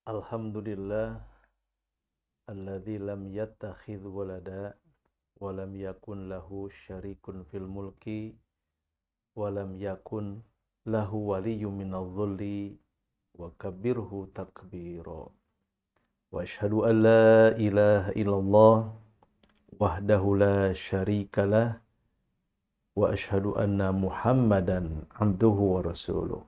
Alhamdulillah alladzi lam yattakhidh walada wa lam yakun lahu syarikun fil mulki wa lam yakun lahu waliyyun minadh-dhulli wa kabbirhu takbira. Wa asyhadu an la ilaha illallah wahdahu la syarikalah wa asyhadu anna Muhammadan abduhu wa rasuluh.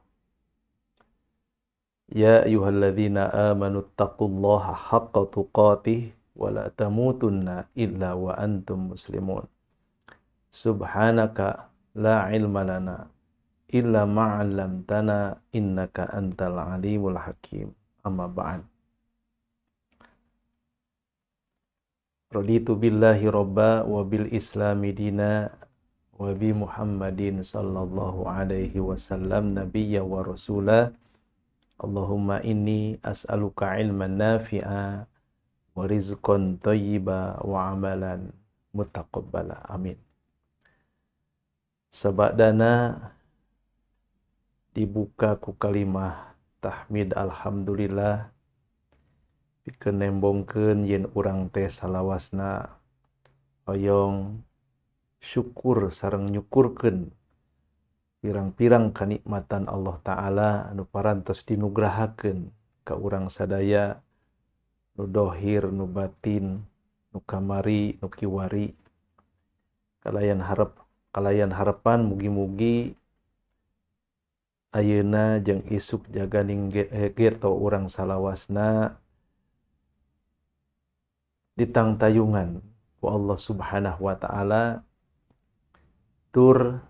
Ya ayyuhalladzina amanu taqullaha haqqa tuqatih wa la tamutunna illa wa antum muslimun. Subhanaka la ilma lana illa ma 'allamtana innaka antal alimul hakim. Amma ba'd. Raditu billahi robba wa bil islami dina wa bi Muhammadin sallallahu alaihi wasallam nabiyya wa rasula. Allahumma inni as'aluka ilman nafi'a wa rizqan thayyiba wa amalan mutaqabbala. Amin. Sabadana dibuka ku kalimah tahmid alhamdulillah pikeun nembongkeun yen urang teh salawasna hoyong syukur sareng nyukurkeun pirang-pirang kanikmatan Allah Ta'ala anu parantos dinugrahakeun ka urang sadaya, nu dohir, nu batin, nu kamari, nu kiwari. Kalayan harapan mugi-mugi ayeuna jeung isuk jaganing geto urang salawasna ditangtayungan ku Allah Subhanahu wa Ta'ala, tur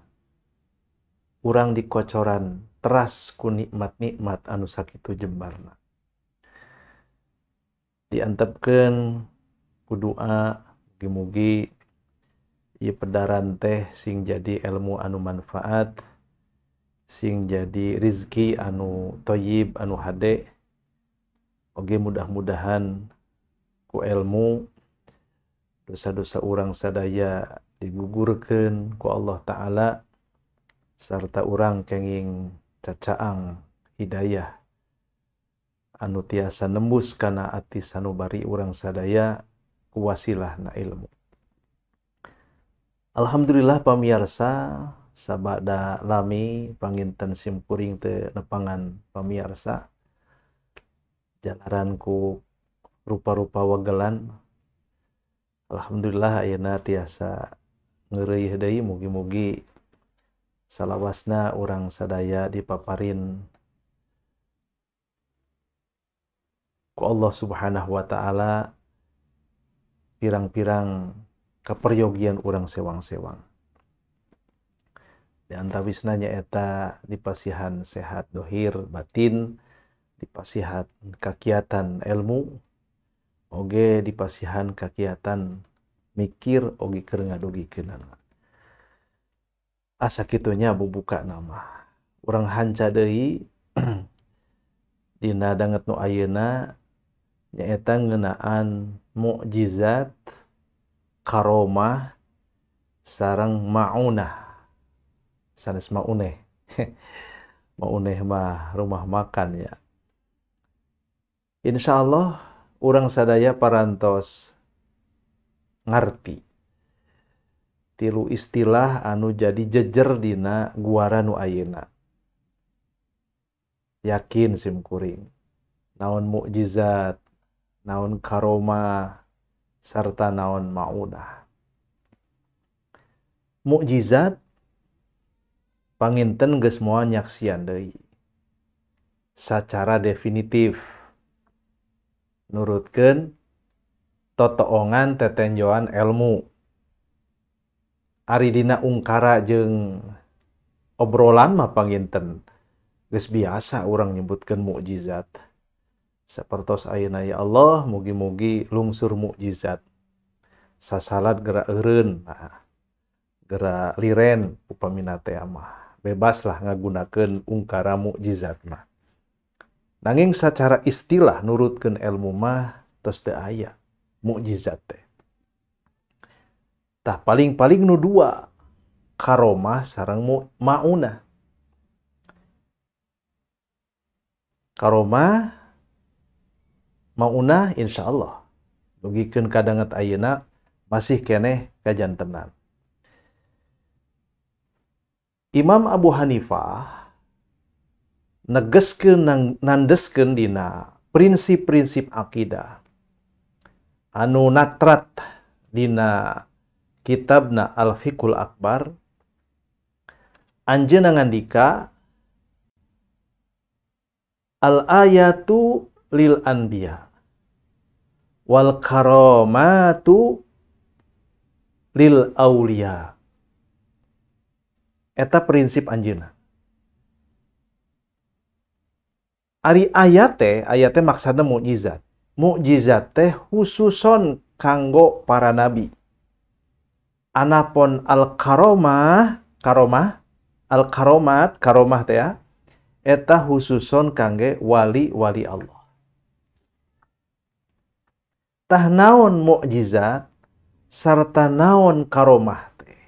urang dikocoran teras ku nikmat-nikmat anu sakitu jembarna. Diantepkeun ku doa mugi-mugi ieu pedaran teh sing jadi ilmu anu manfaat, sing jadi rizki anu thayyib anu hade. Oge mudah-mudahan ku ilmu dosa-dosa urang sadaya digugurkeun ku Allah Ta'ala, sarta urang kenging cacaang hidayah anu tiasa nembus kana ati sanubari urang sadaya ku wasilahna ilmu. Alhamdulillah pamiarsa, sabada lami panginten simkuring teu nepangan pamiarsa jalaran ku rupa-rupa wagelan. Alhamdulillah ayeuna tiasa ngeureuyeuh deui, mugi-mugi salawasna urang sadaya dipaparin ku Allah Subhanahu wa Ta'ala pirang-pirang kaperyogian urang sewang-sewang. Di antawisna nyaeta dipasihan sehat dohir batin, dipasihan kakiatan ilmu, oge dipasihan kakiatan mikir oge keur ngadugikeunana. Asa kitunya bubuka nama. Urang hanca deui dina danget nu ayeuna nyaeta ngeunaan mukjizat, karomah sareng maunah. Sanes mauneh. Mauneh mah rumah makan ya. Insyaallah urang sadaya parantos ngarti tilu istilah anu jadi jejer dina guara nu ayeuna. Yakin simkuring naon mukjizat, naon karomah, sarta naon maunah. Mukjizat panginten geus moal nyaksian deui sacara definitif nurutkeun totoongan tetenjoan ilmu. Ari dina ungkara jeung obrolan mah panginten geus biasa urang nyebutkeun mukjizat. Sapertos ayeuna ya Allah mugi-mugi lungsur mukjizat. Sasalat gerak eureun, nah, gerak liren upamina teh mah. Bebaslah ngagunakeun ungkara mukjizat mah. Nanging sacara istilah nurutkeun ilmu mah tos teu aya mukjizat teh. Tah paling-paling nu dua, karomah sareng maunah. Karomah Maunah insyaallah dugikeun ka danget ayeuna masih keneh kajantenan. Imam Abu Hanifah negeskeun nandeskeun dina prinsip-prinsip akidah anu natrat dina kitabna Al-Fiqhul Akbar. Anjeunna ngandika al-ayatu lil anbiya wal karamatu lil auliya. Eta prinsip anjeunna. Ari ayat teh maksudna mukjizat. Mukjizat teh khususon kanggo para nabi. Anapon al karomah, karomah, al karomat, karomah teh ya, eta khususon kangge wali-wali Allah. Tah naon mukjizat sarta naon karomah teh.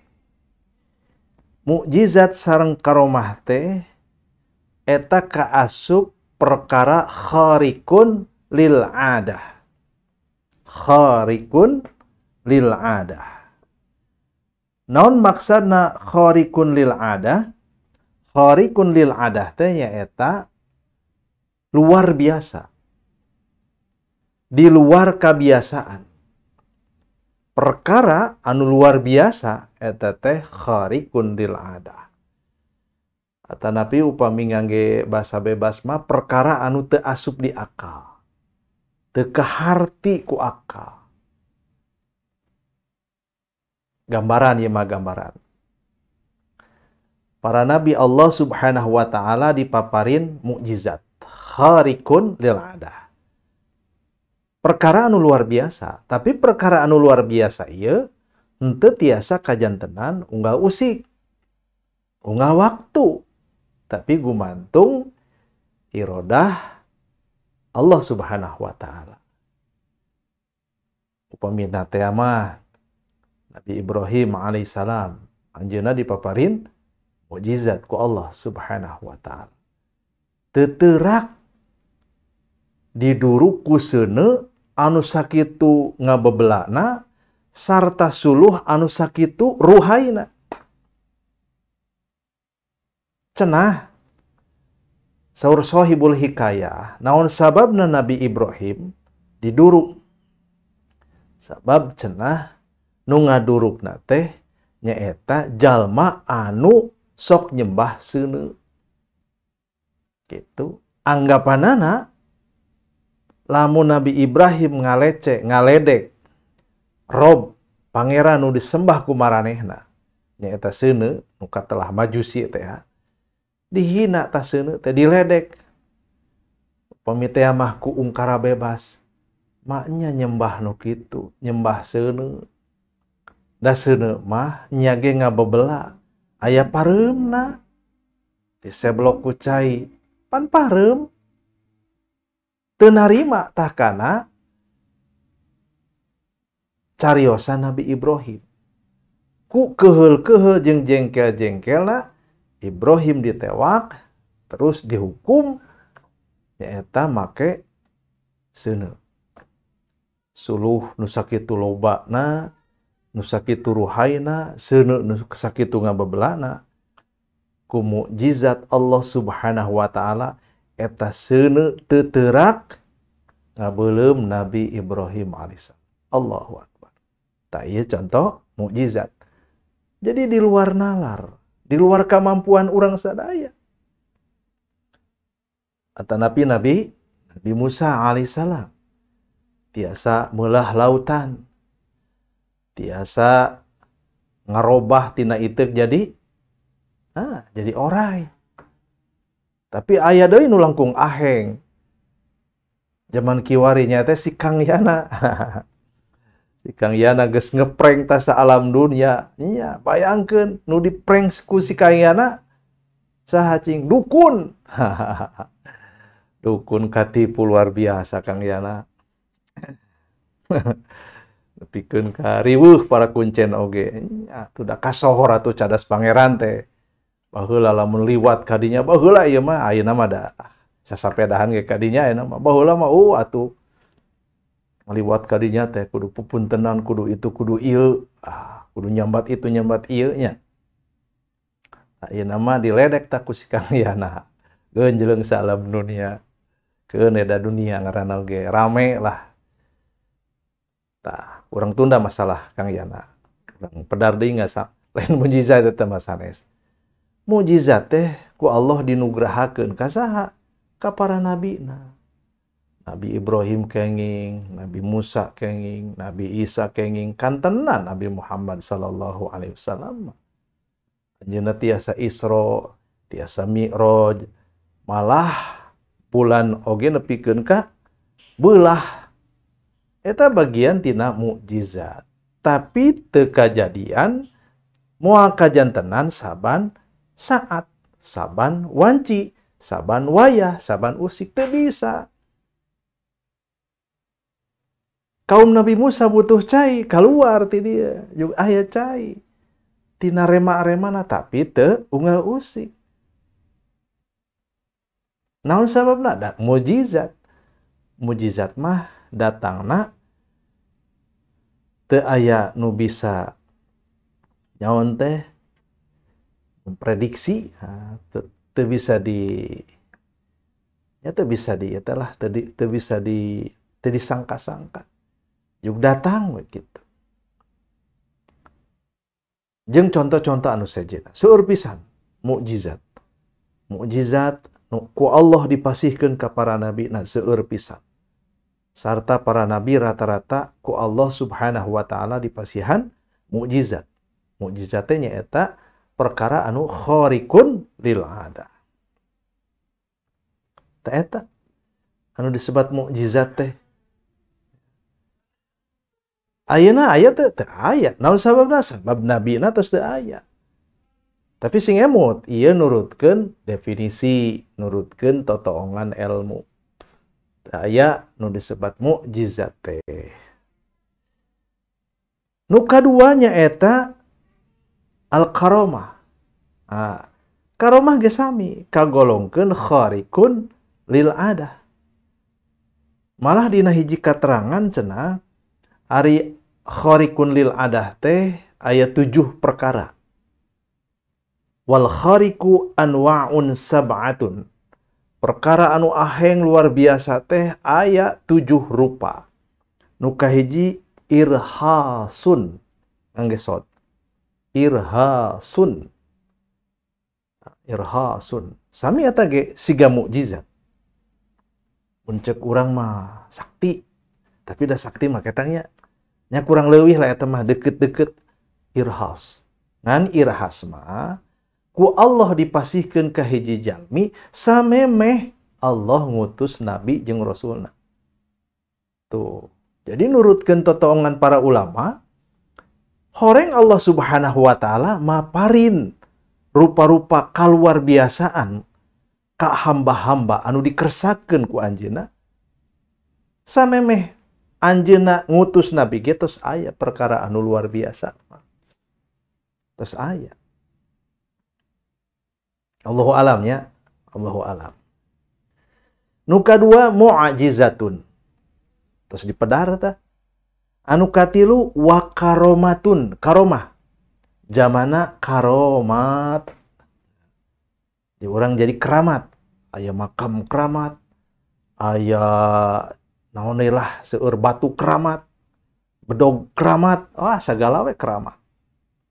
Mukjizat sareng karomah teh eta kaasup perkara kharikun lil adah. Kharikun lil adah. Naon maksudna kharikun lil adah? Kharikun lil adah teh nyaeta luar biasa. Di luar kebiasaan. Perkara anu luar biasa eta teh kharikun lil adah. Atanapi upami ngangge bahasa bebas mah perkara anu teu asup di akal. Teu kaharti ku akal. Gambaran ieu mah gambaran. Para nabi Allah Subhanahu wa taala dipaparin mukjizat kharikun lil adah. Perkara anu luar biasa, tapi perkara anu luar biasa ieu henteu tiasa kajantenan unggal usik, unggal waktu, tapi gumantung irodah Allah Subhanahu wa taala. Upamina teh mah Nabi Ibrahim alaihissalam anjeunna dipaparin mukjizat ku Allah Subhanahu wa taala. Teuterak diduruk ku seuneu anu sakitu ngabebelana sarta suluh anu sakitu ruhaina. Cenah saur Sohibul Hikayah, naon sababna Nabi Ibrahim diduruk? Sabab cenah nu ngadurukna teh nyaeta jalma anu sok nyembah seuneu. Gitu. Anggapanana lamun Nabi Ibrahim ngalece, ngaledek Rob pangeran nu disembah ku maranehna nyaeta seuneu nu katelah majusi teh dihina tah seuneu teh diledek. Upami teh mah ku ungkara bebas, maknya nyembah nu kitu, nyembah seuneu. Da seuneu mah nya ge ngabebela, aya pareumna. Diseblok ku cai, pan pareum. Teu narima tah kana cariosan Nabi Ibrahim. Ku keheul-keheul jeung jengkel-jengkelna Ibrahim ditewak terus dihukum nyaeta make seuneu. Suluh nu sakitu lobana, nu sakitu ruhaina, seuneu nu sakitu ngabebelana. Ku mukjizat Allah Subhanahu wa taala eta seuneu teu teurak ngabeuleum Nabi Ibrahim alaihissalam. Allahu akbar. Tah ieu contoh mukjizat. Jadi di luar nalar, di luar kemampuan orang sadaya. Atanapi Nabi Musa alaihissalam tiasa meulah lautan, tiasa ngarobah tina iteuk jadi orai. Tapi aya deui nu langkung aheng. Zaman kiwari nya teh si Kang Yana. Si Kang Yana geus ngeprank ta saalam dunia. Nya, bayangkeun nu diprank ku si Kang Yana saha cing? Dukun. Dukun katipu luar biasa Kang Yana. Nepikeun ka riweuh para kuncen oge. Nya, atuh da kasohor atuh cadas pangeran teh. Baheula lamun liwat kadinya baheula ieu mah ayeuna mah da sasapedahan ge kadinya ayeuna mah baheula mah atuh Ngaliwat kadinya teh kudu pupuntenan, kudu itu, kudu ieu, kudu nyambat itu, nyambat ieu nya. Nah, ieu nama diledek tak ku si Kang Yana. Geunjleung salam dunia. Keun eda dunia ngaranna oge rame lah. Tah, urang tunda masalah Kang Yana. Urang pedar deui lain mukjizat eta mah sanes. Mukjizat teh ku Allah dinugrahakeun ka saha? Ka para nabina. Nabi Ibrahim kenging, Nabi Musa kenging, Nabi Isa kenging, kantenan Nabi Muhammad sallallahu alaihi wasallam. Anjeunna tiasa Isra, tiasa Mi'raj, malah bulan oge nepikeun ka beulah. Eta bagian tina mukjizat. Tapi teu kajadian moal kajantenan saban saat, saban wanci, saban wayah, saban usik teu bisa. Kaum Nabi Musa butuh cai, keluar ti dia, juga aya cai. Tina rema-remana tapi teu unggal usik. Naon sababna? Da mukjizat. Mukjizat mah datangna teu aya nu bisa nyaon teh memprediksi, teu bisa di ya teu bisa di eta lah, teu bisa di teu disangka-sangka. Juk datang we kitu. Jeung contoh-contoh anu sejenna seueur pisan mukjizat. Mukjizat nu ku Allah dipasihkeun ka para nabi na seueur pisan. Sarta para nabi rata-rata ku Allah Subhanahu wa taala dipasihan mukjizat. Mukjizat teh nyaeta perkara anu khariqun lil adah. Tah eta anu disebut mukjizat teh. Ayeuna aya teu? Teu aya. Naon sababna? Sabab nabina tos teu aya. Tapi sing emut ieu nurutkeun definisi, nurutkeun totoongan ilmu. Teu aya nu disebut mukjizat teh. Nu kadua nyaeta al-karomah. Ah, karomah ge sami kagolongkeun khariqun lil adah. Malah dina hiji katerangan cenah ari khariqun lil adah teh aya 7 perkara. Wal khariqu anwa'un sab'atun. Perkara anu aheng luar biasa teh aya 7 rupa. Nu kahiji irhasun, angge sod. Irhasun. Irhasun. Sami eta ge siga mukjizat. Mun ceuk urang mah sakti, tapi da sakti mah ketangnya nya kurang leuwih lah eta mah deket-deket irhas. Ngan irhas mah ku Allah dipasihkeun ka hiji jalmi samemeh Allah ngutus nabi jeung rasulna. Tuh. Jadi nurutkeun totoongan para ulama, horeng Allah Subhanahu wa taala maparin rupa-rupa kaluar biasaan ka hamba-hamba anu dikersakeun ku anjeunna. Samemeh anjeunna ngutus nabi ge tos aya perkara anu luar biasa. Tos aya. Allahu alam ya, Allahu alam. Nu kadua mu'jizatun. Terus dipedar tah. Anu katilu wa karomatun, karomah. Jamana karomat. Di orang jadi keramat. Aya makam keramat, aya naon deui lah seueur batu keramat, bedog keramat, wah sagala we keramat.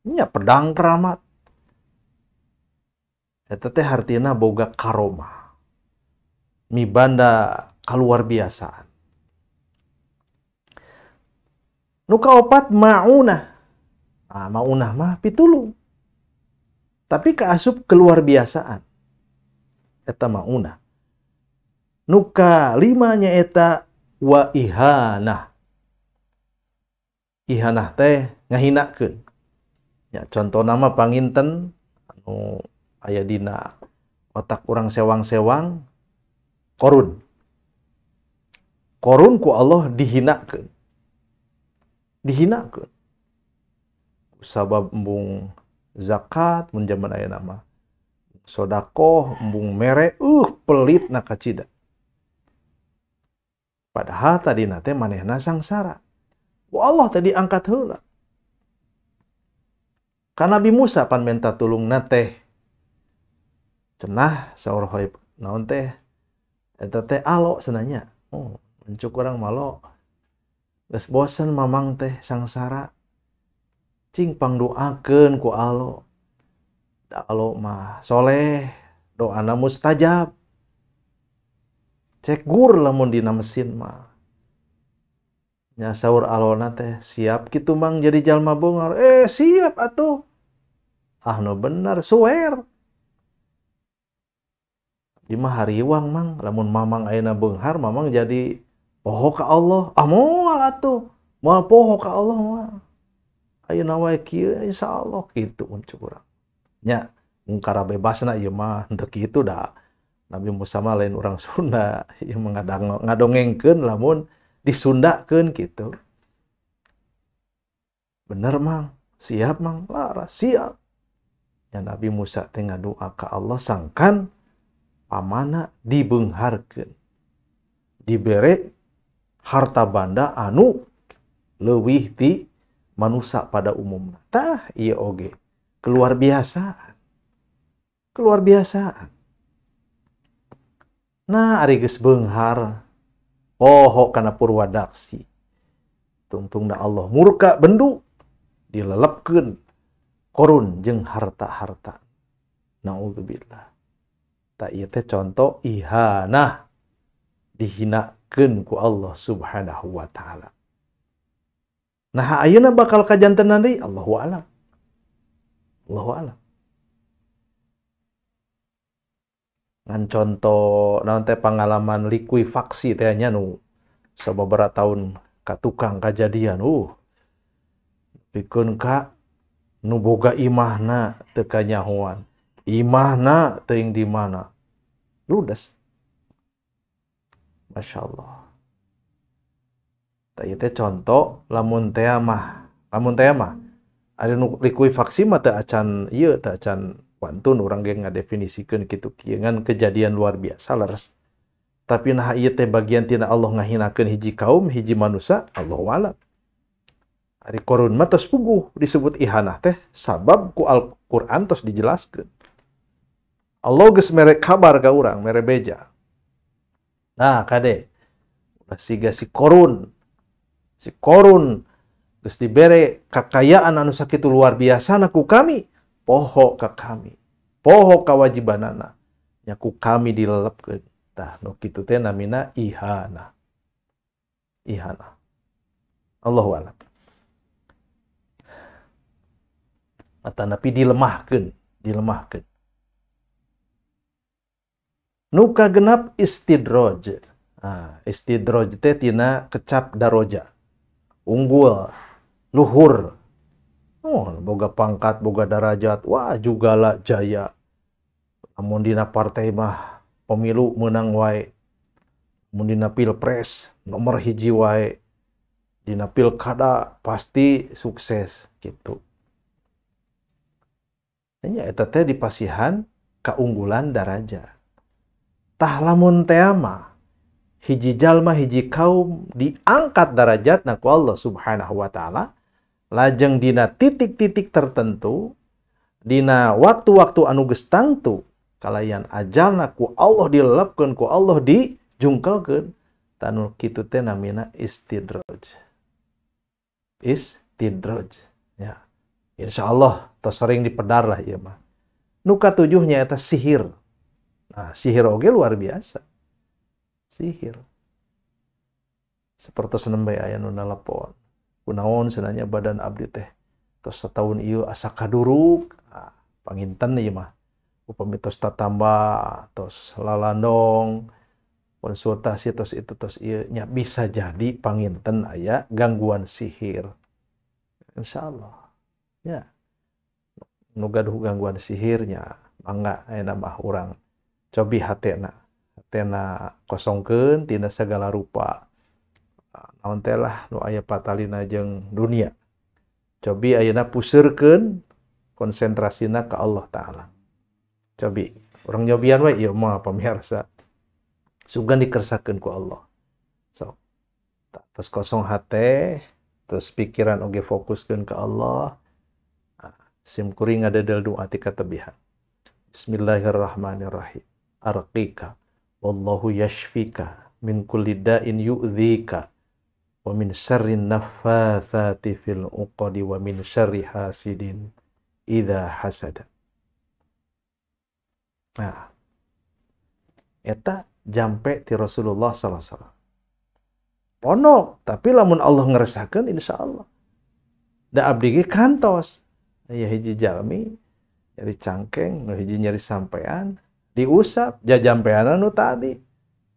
Nya pedang keramat. Eta teh hartina boga karomah. Mibanda kaluar biasaan. Nu kaopat maunah. Ah, maunah mah pitulung. Tapi kaasup keluar biasaan. Eta maunah. Nu kalima nyaeta wa ihanah. Ihanah teh ngahinakeun. Ya, contoh nama panginten anu aya dina otak urang sewang-sewang Korun. Korun ku Allah dihinakeun. Dihinakeun. Sabab embung zakat mun jaman ayeuna mah. Sodakoh embung mere pelit na kacida. Padahal tadina teh manehna sangsara. Ku Allah teh diangkat heula. Ka Nabi Musa pan menta tulungna teh cenah saur hoib naon teh eta teh alo cenah. Oh, mencuk urang malo. Geus bosen mamang teh sangsara. Cing pangdoakeun ku alo. Da alo mah soleh, doana mustajab. Cek gur lamun dina mesin mah. Nya saur alona teh siap kitu mang jadi jalma beunghar. Siap atuh. Ah nu bener suwer. Di mah hariwang mang, lamun mamang ayeuna beunghar mamang jadi poho ka Allah. Ah moal atuh. Moal poho ka Allah mah. Ayeuna wae kieu insyaallah kitu mun cek urang. Nya mungkara bebasna ieu mah henteu kitu da. Nabi Musa mah lain urang Sunda ieu mah ngadongengkeun lamun disundakeun kitu. Bener mang, siap mang, lara siap. Ya Nabi Musa teh ngadua ka Allah sangkan pamana dibeungharkeun. Dibere harta banda anu leuwih ti manusia pada umumna. Tah ieu oge keluar biasaan. Keluar biasaan. Nah, ari geus beunghar poho kana purwadaksi. Tungtungna Allah murka bendu dilelepkeun korun jeung harta-harta. Naudzubillah. Tah ieu teh contoh ihanah dihinakeun ku Allah Subhanahu wa taala. Nah, ayeuna bakal kajantenan deui Allahu a'lam. Allahu a'lam. Ngan contoh naon teh pengalaman likuifaksi teh nya nu sababaraha tahun ka tukang kajadian pikeun ka nu boga imahna teu kanyahoan, imahna teuing di mana ludes. Masya Allah. Tah ieu teh contoh lamun teh mah ari nu likuifaksi mah teu acan ieu teu acan wantun urang ge ngadefinisikeun kitu kieu ngan kejadian luar biasa leres. Tapi nah ieu teh bagian tina Allah ngahinakeun hiji kaum, hiji manusia, Allahu a'lam. Ari Qarun mah tos puguh disebut ihanah teh sabab ku Al-Qur'an tos dijelaskeun. Allah geus mere kabar ka urang, mere beja. Nah, kade ulah siga si Qarun. Si Qarun geus dibere kakayaan anu sakitu luar biasa na ku kami. Poho ka kami, poho kawajibanana, nya ku kami dilelepkeun. Tah nu kitu teh namina ihana. Ihana. Allahu a'lam. Atanapi dilemahkeun, dilemahkeun. Nu kagenap istidraj. Nah, istidraj teh tina kecap daroja. Unggul, luhur. Oh, boga pangkat, boga darajat, wah jugala jaya. Lamun dina partai mah pemilu menang wae. Mun dina pilpres nomor hiji wae. Dina pilkada pasti sukses gitu. Nya eta teh dipasihan kaunggulan daraja. Tah lamun teh mah hiji jalma hiji kaum diangkat darajatna ku Allah Subhanahu wa taala. Lajeng dina titik-titik tertentu, dina waktu-waktu anu geus tangtu, kalayan ajalna ku Allah dilelepkeun, ku Allah dijungkelkeun, tanu kitu teh namina istidraj. Istidraj, ya. Insyaallah tos sering dipedar lah ieu mah. Nu katujuhnya eta sihir. Nah, sihir oge luar biasa. Sihir. Sapertos nembe aya nu nalepon. Kunaon cenah badan abdi teh tos setahun ieu asa kaduruk. Nah, panginten ieu mah upami tos tatamba tos lalandong konsultasi tos itu tos ieu nya bisa jadi panginten aya gangguan sihir. Insyaallah ya nu gaduh gangguan sihirnya mangga ayeuna mah urang cobi hatena hatena kosongkeun tina sagala rupa. Naon teh lah nu aya patalina jeung dunia. Cobi ayeuna puseurkeun konsentrasina ka Allah taala. Cobi urang nyobian we ieu mah pamirsa. Sugan dikersakeun ku Allah. So, Terus kosong hate, terus pikiran oge fokuskeun ka Allah. Sim kuring ngadedel doa ti katebihan. Bismillahirrahmanirrahim. Arqika wallahu yashfika min kulli da'in yu'dhika wa min syarrin naffatsati fil 'uqadi wa min syarri hasidin idza hasada. Nah, eta jampe ti Rasulullah sallallahu alaihi wasallam. Pondok, tapi lamun Allah ngeresakeun insyaallah. Da abdi ge kantos. Ya hiji jalmi nyeri cangkeng, nu hiji nyeri sampean, diusap jajampeanan nu tadi.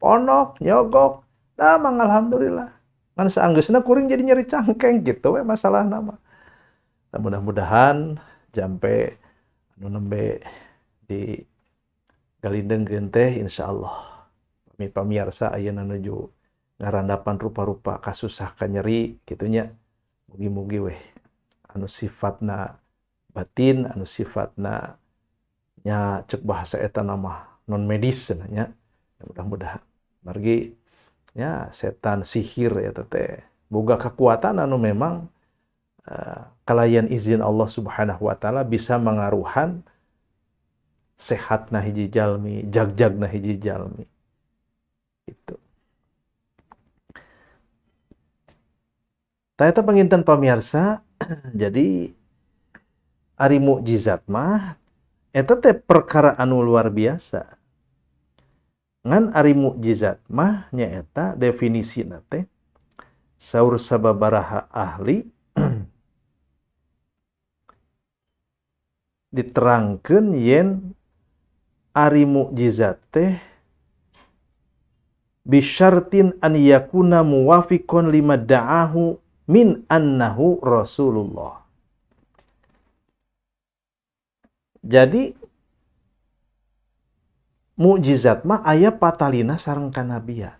Pondok, nyogok, da mang alhamdulillah. Ngan saanggeusna kuring jadi nyeri cangkeng gitu we masalah nama. Nah, mudah-mudahan jampe anu nembe di galindengkeun teh insyaallah. Pami pamiarsa ayeuna nuju ngarandapan rupa-rupa kasusah kanyeri kitu nya. Mugi-mugi weh anu sifatna batin, anu sifatna nya cek bahasa eta nama non medis nya. Mudah-mudahan margi nya setan sihir eta teh boga kekuatan anu memang kalayan izin Allah Subhanahu wa taala bisa mangaruhan sehatna hiji jalmi, jagjagna hiji jalmi. Gitu. Tah eta panginten pamirsa, jadi ari mukjizat mah eta teh perkara anu luar biasa. Ngan ari mukjizat mah nyaeta definisina teh saur sababaraha ahli diterangkeun yen ari mukjizat teh bisyartin an yakuna muwafiqon lima da'ahu min annahu Rasulullah. Jadi mukjizat mah aya patalina sareng kanabian.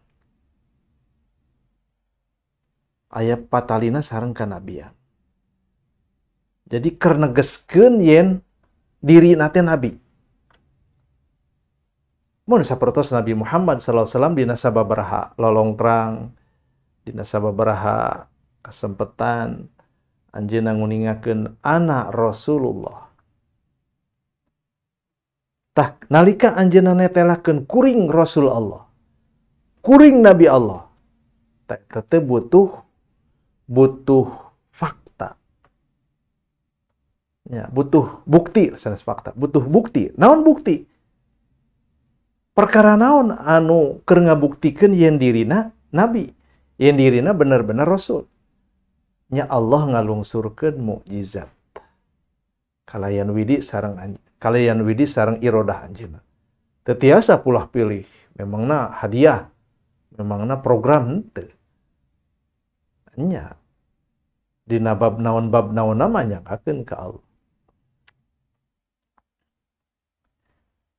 Aya patalina sareng kanabian. Jadi keur negeskeun yen dirina teh nabi. Mun sapertos Nabi Muhammad sallallahu alaihi wasallam dina sababaraha lolongkrang, dina sababaraha kasempetan anjeunna nguningakeun ana Rasulullah. Tah nalika anjeunna netelakeun kuring Rasul Allah, kuring Nabi Allah, tah eta teh butuh fakta. Ya, butuh bukti, sanes fakta, butuh bukti. Naon bukti? Perkara naon anu keur ngabuktikeun yen dirina nabi, yen dirina bener-bener rasul. Nya Allah ngalungsurkeun mukjizat. Kalayan widi sareng kalayan widi sareng irodah anjeunna. Teu tiasa pulah pilih, memangna hadiah, memangna program henteu. Nya dina bab naon namanya nyangkakeun ka Allah.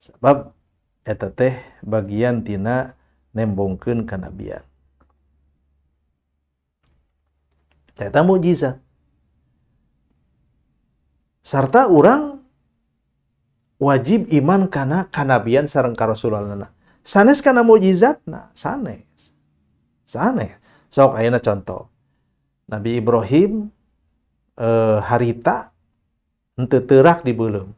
Sebab eta teh bagian tina nembongkeun kanabian. Eta mukjizat. Sarta urang wajib iman kana kanabian sareng karasulanana. Sanes kana mukjizatna, sanes. Sanes. Sok ayeuna contoh. Nabi Ibrahim harita henteu teurak di beuleum.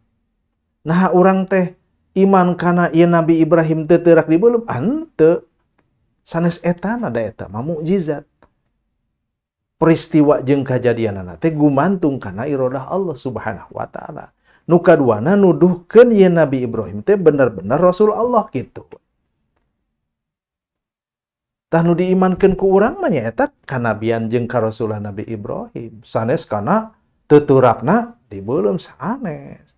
Nah urang teh iman kana ieu Nabi Ibrahim teu teurak di beuleum, henteu. Sanes etana da eta mah mukjizat. Peristiwa jeung kajadianana teh gumantung kana irodah Allah Subhanahu wa taala. Nu kaduana nuduhkeun yen Nabi Ibrahim teh bener-bener Rasul Allah gitu. Tah nu diimankeun ku urang mah nyaeta kanabian jeung karasulan Nabi Ibrahim. Sanes kana teu teurakna di beuleum sanes.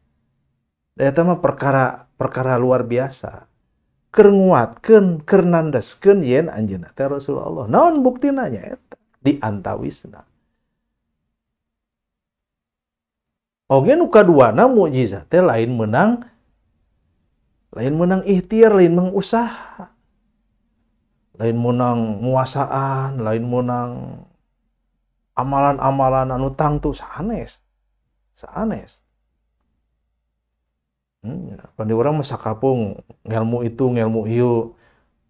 Eta mah perkara luar biasa. Keur nguatkeun, keur nandeskeun yen anjeunna teh Rasul Allah. Naon buktina nyaeta di antawisna. Oge nu kaduana mukjizat teh lain menang ikhtiar, lain menang usaha, lain menang nguasaan, lain menang amalan-amalan anu tangtu sanes. Sanes. Pan di urang mah sakapung ngelmu itu ngelmu ieu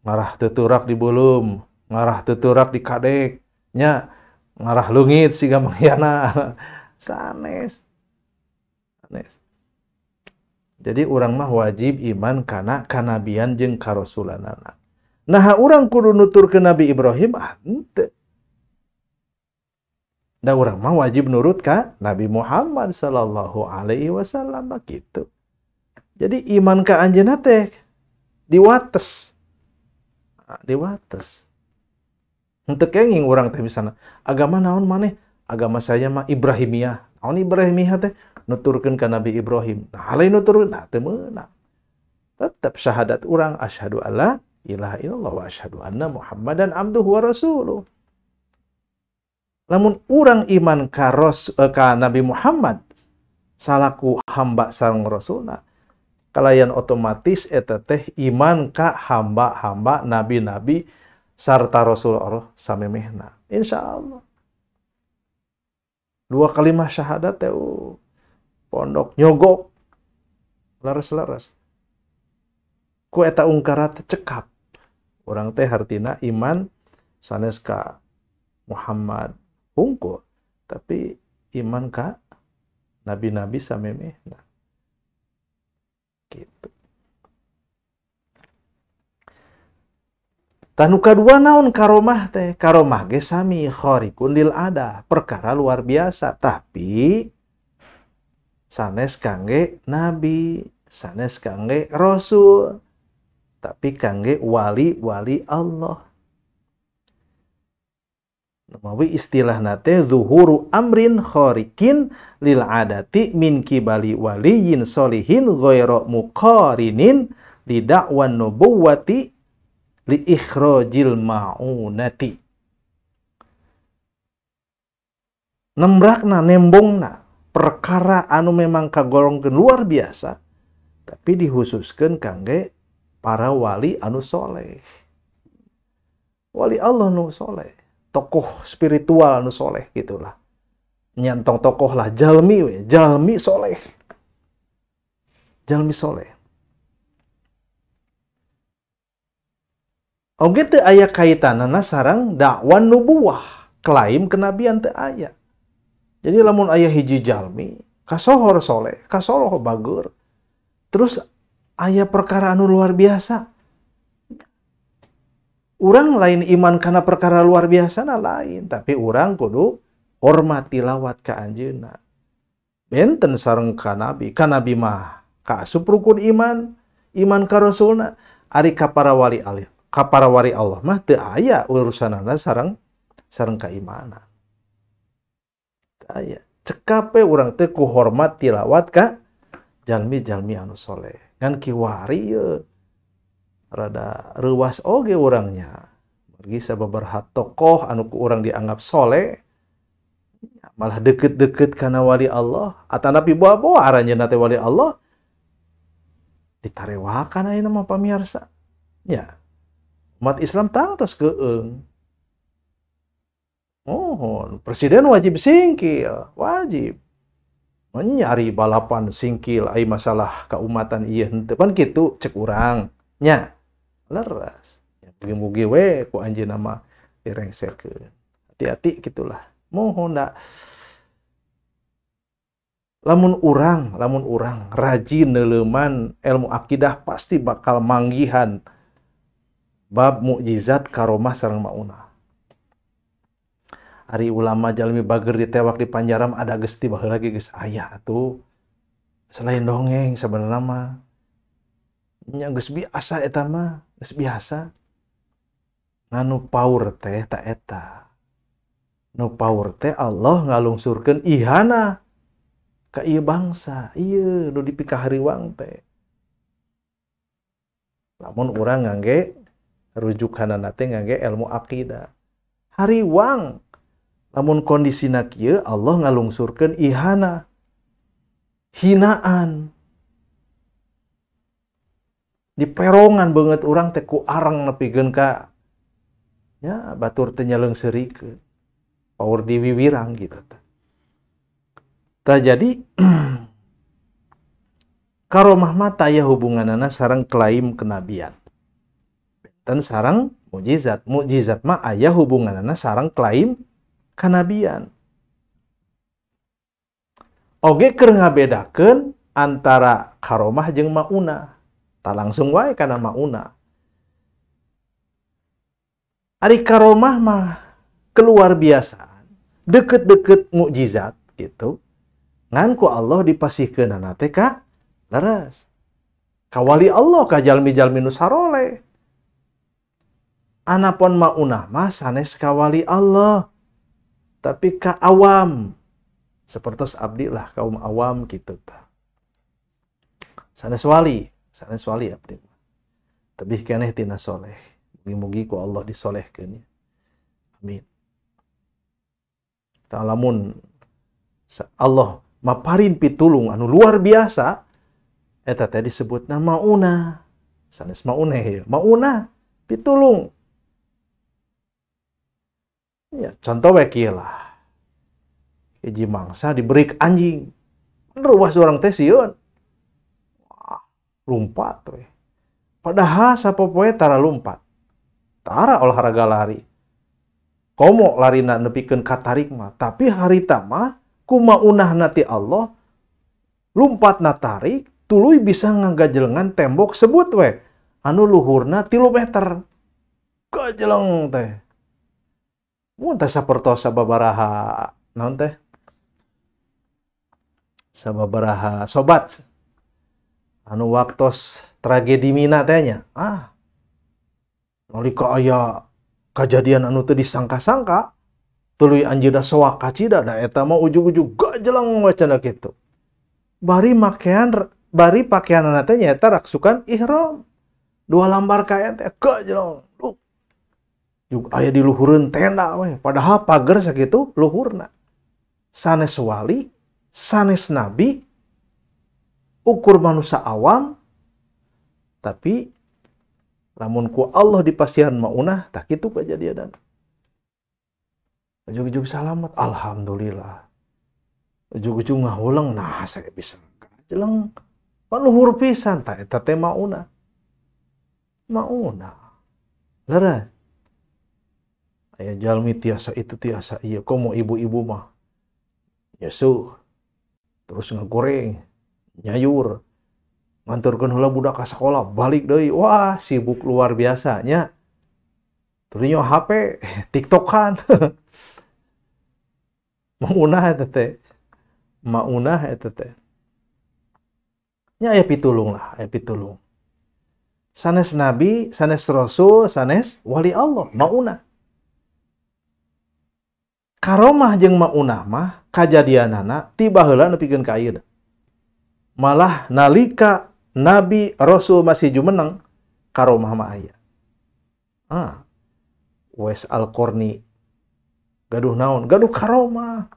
ngarah teu teurak di beuleum, Ngarah tuturak di kadek nya, ngarah leungit siga Mangyana. Sanes. Sanes. Jadi urang mah wajib iman kana kanabian jeung karasulanana. Nah, urang kudu nuturkeun Nabi Ibrahim ah henteu. Da urang mah wajib nurut ka Nabi Muhammad sallallahu alaihi wasallam gitu. Jadi iman ka anjeunna teh diwates. Nah, diwates. Henteu kenging urang teh misalna agama naon maneh? Agama saya mah Ibrahimiyah. Naon Ibrahimiyah teh? Nuturkeun ka Nabi Ibrahim. Nah, lain nuturkeun, nah teu meunang. Tetep syahadat urang asyhadu alla ilaha illallah wa asyhadu anna Muhammadan abduhu wa rasuluh. Lamun urang iman ka ka Nabi Muhammad salaku hamba sareng rasulna, kalayan otomatis eta teh iman ka hamba-hamba nabi-nabi sarta rasul Allah samemehna. Insyaallah. Dua kalimat syahadat teh pondok nyogok leres-leres. Ku eta ungkara teh cekap. Urang teh hartina iman sanes ka Muhammad hungkul, tapi iman ka nabi-nabi samemehna. Gitu. Tanu kadua naon karomah teh? Karomah ge sami khariqun lil adah, perkara luar biasa, tapi sanes kangge nabi, sanes kangge rasul, tapi kangge wali-wali Allah. Mawi istilahna teh zuhuru amrin khariqin lil adati min kibali waliyin solihin ghairu muqarinin li da'wan nubuwati li ikhrajil ma'unati. Nembrakna, nembongna perkara anu memang kagolongkeun luar biasa, tapi dihususkeun kangge para wali anu soleh. Wali Allah nu soleh, tokoh spiritual anu soleh gitulah. Nyantong tokoh lah, jalmi we, jalmi soleh. Jalmi soleh. Oge teu aya kaitanana sareng dakwan nubuwah, klaim kenabian teu aya. Jadi lamun aya hiji jalmi kasohor soleh, kasohor bager, terus aya perkara anu luar biasa. Urang lain iman karena perkara luar biasa na lain, tapi urang kudu hormat tilawat ka anjeunna. Benten sareng ka nabi mah kaasup rukun iman, iman ka rasulna, ari ka para wali alih. Ka para wali Allah mah teu aya urusanana sareng sareng keimanan. Teu aya. Cekape urang teh ku hormat tilawat ka jalmi-jalmi anu soleh. Ngan kiwari ye rada reuwas oge urangnya. Margi sababaraha tokoh anu ku urang dianggap soleh malah deket-deket kana wali Allah atanapi bawa-bawa aranjeunna teh wali Allah ditarewakan ayeuna mah pamirsa. Nya. Umat Islam tangtos keeng. Oh, presiden wajib singkil, wajib. Menyari balapan singkil ai masalah keumatan ieu henteu pan kitu cek urang nya. Leres. Mugi-mugi we ku anjeunna mah direngsekeun. Hati-hati gitulah. Mohon da lamun urang rajin neuleuman ilmu akidah pasti bakal manggihan bab mukjizat karomah sareng maunah. Ari ulama jalmi bager ditewak di panjaram ada geus ti baheula ge geus aya atuh. Selain dongeng sabenerna mah nya geus biasa eta mah, geus biasa. Nganu paur teh ta eta. Nu paur teh Allah ngalungsurkeun ihana ka ieu bangsa, ieu nu dipikahariwang teh. Lamun urang ngangge rujukanana teh ngangge ilmu akidah. Hariwang lamun kondisina kieu Allah ngalungsurkeun ihana, hinaan. Diperongan banget urang teh ku arang nepikeun ka nya batur teh nyaleungseurikeun. Paur diwiwirang gitu teh. Tah jadi karomah mah taya hubunganana sareng klaim kenabian. Dan sarang Mukjizat, mukjizat mah aya hubunganana sareng klaim kanabian. Oge keur ngabedakeun antara karomah jeung maunah. Tah langsung wae kana maunah. Ari karomah mah keluar biasaan, deket-deket mukjizat gitu. Ngan ku Allah dipasihkeunana teh ka leres. Ka wali Allah ka jalmi-jalmi nu saroleh. Anapun maunah mah sanes ka wali Allah, tapi ka awam. Sepertos abdi lah kaum awam gitu tah. Sanes wali abdi mah. Tebih keneh tina soleh. Mugi-mugi ku Allah disolehkeun. Amin. Tah lamun Allah maparin pitulung anu luar biasa, eta teh disebutna maunah. Sanes mauneh ya, maunah pitulung. Ya, contoh we kieu lah. Hiji mangsa diberi anjing. Ruas urang teh sieun. Wah, lumpat we. Padahal sapopoe tara lumpat. Tara olahraga lari. Komo larina nepikeun katarik mah, tapi harita mah kumaunahna ti Allah lumpatna tarik tuluy bisa ngagajelengan tembok sebut we anu luhurna 3 meter. Gajeleng teh. Mun teh sapertos sababaraha naon teh? Sababaraha sobat anu waktos tragedi Mina teh nya. Ah. Nalika aya kajadian anu teu disangka-sangka tuluy anjeunna soak kacida da eta mah ujug-ujug gajeleng we cenah kitu. Bari makean bari pakeanana teh nyaeta raksukan ihram. 2 lambar kain teh gajeleng. Juk aya di luhureun tenda we, padahal pager sakitu luhurna. Sanes wali, sanes nabi, ukur manusia awam, tapi lamun ku Allah dipasihan maunah, tak kitu kejadian. Ujug-ujug salamat, alhamdulillah. Ujug-ujug ngahuleng, nah saya bisa gajeleng. Paluhur pisan tah eta teh maunah. Maunah. Leres. Aya jalmi tiasa itu tiasa ieu, komo ibu-ibu mah. Nyesuh. Terus ngagoreng, nyayur. Nganturkeun heula budak ka sakola, balik deui. Wah, sibuk luar biasa nya. Terus nyo HP, TikTokan. Maunah eta teh. Maunah eta teh. Nya aya pitulung lah, aya pitulung. Sanes nabi, sanes rasul, sanes wali Allah, maunah. Karomah jeung maunah mah kajadianana ti baheula nepikeun ka ayeuna. Malah nalika nabi rasul masih jumeneng, karomah mah aya. Ah. Uwais Al-Qarni gaduh naon? Gaduh karomah.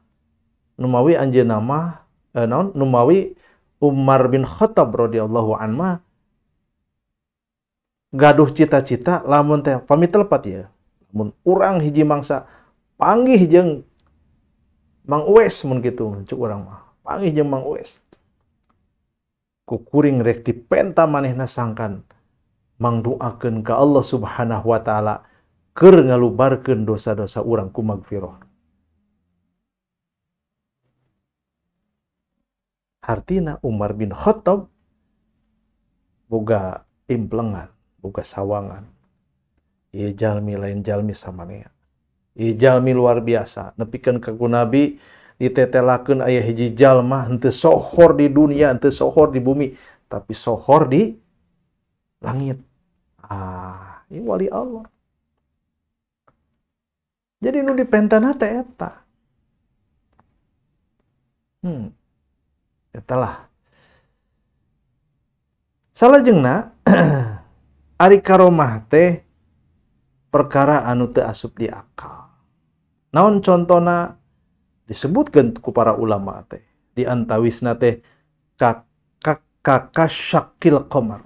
Numawi anjeunna mah naon? Numawi Umar bin Khattab radhiyallahu anhu mah gaduh cita-cita lamun teh pamit telepat ya. Lamun urang hiji mangsa panggih jeung Mang Uwais mun kitu cuk urang mah. Panggih jeung Mang Uwais. Ku kuring rek dipenta manehna sangkan mangduakeun ka Allah Subhanahu wa taala keur ngalubarkeun dosa-dosa urang ku magfirah. Hartina Umar bin Khattab boga implengan, boga sawangan. Ieu jalmi lain jalmi samanea. Ieu jalmi luar biasa, nepikeun ka ku Nabi ditetelakeun aya hiji jalma henteu sohor di dunia, henteu sohor di bumi, tapi sohor di langit. Ah, ieu wali Allah. Jadi nu dipentana teh eta. Eta lah. Salajengna ari karomah teh perkara anu teu asup di akal. Naon contona disebutkeun ku para ulama teh. Di antawisna teh kakasyakil qamar.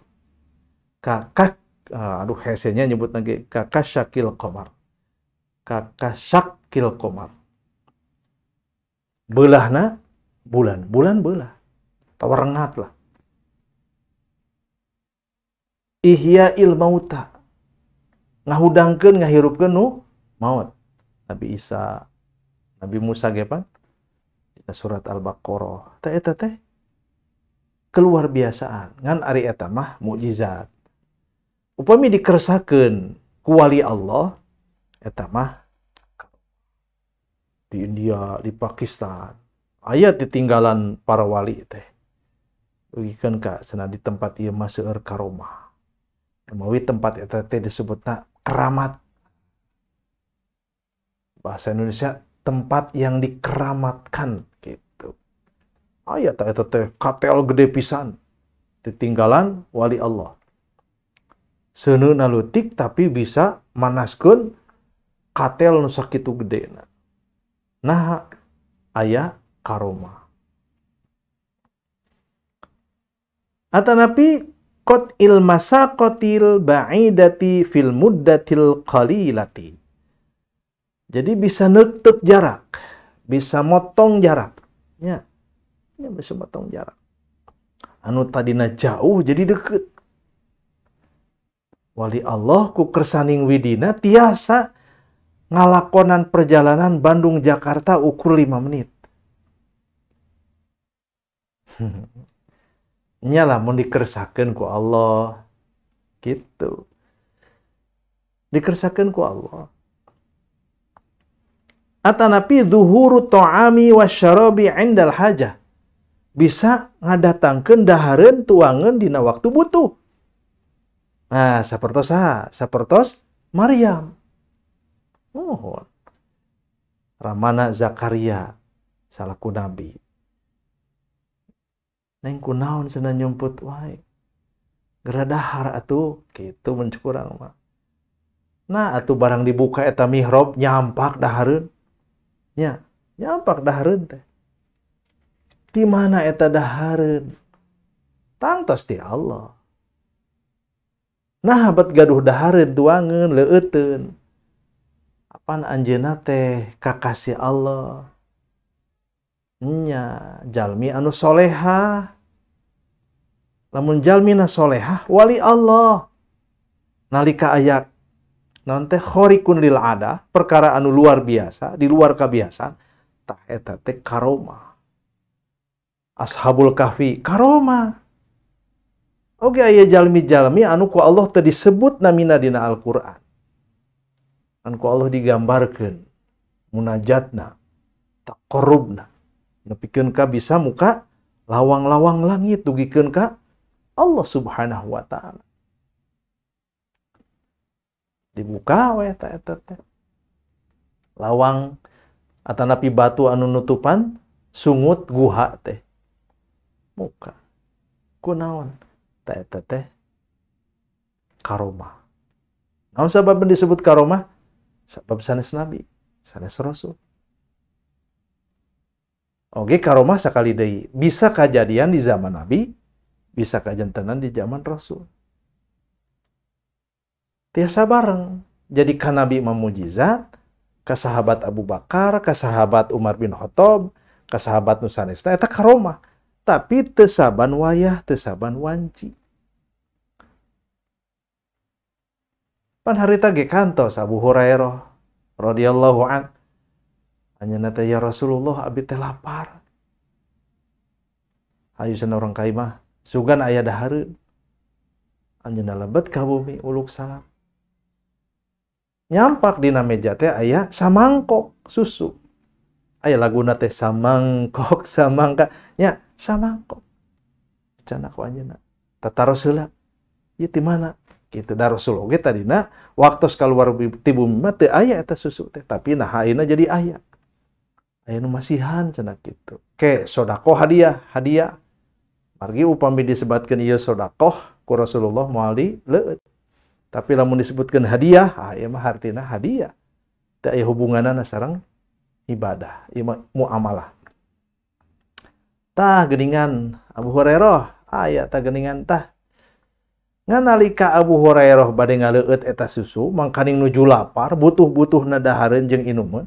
Kakak aduh hesenya nyebut lagi kakasyakil qamar. Kakasyakil qamar. Beulahna bulan, bulan beulah. Tawa rengat lah. Ihya'il mauta. Ngahudangkeun ngahirupkeun nu maot. Nabi Isa, Nabi Musa ge pan dina surat Al-Baqarah. Tah eta teh keluar biasaan ngan ari eta mah mukjizat. Upami dikersakeun ku wali Allah eta mah di India, di Pakistan aya ditinggalan para wali teh. Dugikeun ka cenah di tempat ieu mah seueur karomah. Mawi tempat eta teh disebutna keramat. Bahasa Indonesia tempat yang dikeramatkan gitu. Aya ta eta teh katel gede pisan ditinggalan wali Allah. Seuneuna leutik tapi bisa manaskeun katel nu sakitu gedena. Nah, aya karomah. Atanapi qatil masaqatil ba'idati fil muddatil qalilati. Jadi bisa neuteuk jarak, bisa motong jarak. Ya. Ya bisa motong jarak. Anu tadina jauh jadi deket. Wali Allah ku kersaning widina tiasa ngalakonan perjalanan Bandung Jakarta ukur 5 menit. Nya mun dikersakeun ku Allah gitu. Dikersakeun ku Allah. Atanapi zuhuru ta'ami wasyarabi indal hajah. Bisa ngadatangkeun dahareun tuangeun dina waktu butuh. Nah, sapertos saha? Sapertos Maryam. Mohon. Ramana Zakaria salaku nabi. Neng kunaon cenah nyumput wae. Geura dahar atuh kitu mun kurang mah. Nah, atuh barang dibuka eta mihrab nyampak dahareun. Nya, nyampak dahareun teh. Di mana eta dahareun? Tangtos ti Allah. Nah, bet gaduh dahareun tuangeun leueuteun. Apan anjeunna teh kakasih Allah. Nya, jalmi anu solehah. Lamun jalmina solehah wali Allah. Nalika aya naon teh khariqun lil ada, perkara anu luar biasa, di luar kebiasaan, tah eta teh karomah. Ashabul Kahfi karomah. Oke, aya jalmi-jalmi anu ku Allah teu disebut namina dina Al-Qur'an. Anu ku Allah digambarkeun munajatna, taqarrubna. Nepikeun ka bisa muka lawang-lawang langit dugikeun ka Allah Subhanahu wa taala. Dibuka we eta eta teh. Lawang atanapi batu anu nutupan sungut guha teh. Muka. Kunaon? Ta eta teh karomah. Naon sabab disebut karomah? Sabab sanes nabi, sanes rasul. Oke, karomah sakali deui bisa kajadian di zaman nabi, bisa kajantenan di zaman rasul. Tiasa bareng. Jadi ka nabi mah mujizat, ka sahabat Abu Bakar, ka sahabat Umar bin Khattab, ka sahabat nu sanesna eta karomah. Tapi teu saban wayah, teu saban wanci. Pan harita ge kantos Abu Hurairah radhiyallahu an. Anjeunna teh ya Rasulullah abi teh lapar. Hayu cenah urang ka imah, sugan aya dahareun. Anjeunna lebet ka bumi uluk salam. Nyampak dina meja teh aya samangkok susu. Aya laguna teh samangkok samangka nya samangkok. Cenah ku anjeunna. Tataros heula. Ieu ti mana? Kitu da Rasul oge tadina waktos kaluar ti bumi mah teu aya eta susu teh, tapi nah ayeuna jadi aya. Aya nu masihan cenah kitu. Ke sedekah hadiah, hadiah. Margi upami disebatkeun ieu sedekah ku Rasulullah moal dileueut. Tapi lamun disebutkeun hadiah, ah ieu mah hartina hadiah. Teu aya hubunganna sareng ibadah, ieu mah muamalah. Tah geuningan Abu Hurairah, aya tah geuningan tah. Ngan nalika Abu Hurairah bade ngaleueut eta susu, mangkaning nuju lapar, butuh-butuhna dahareun jeung inumeun.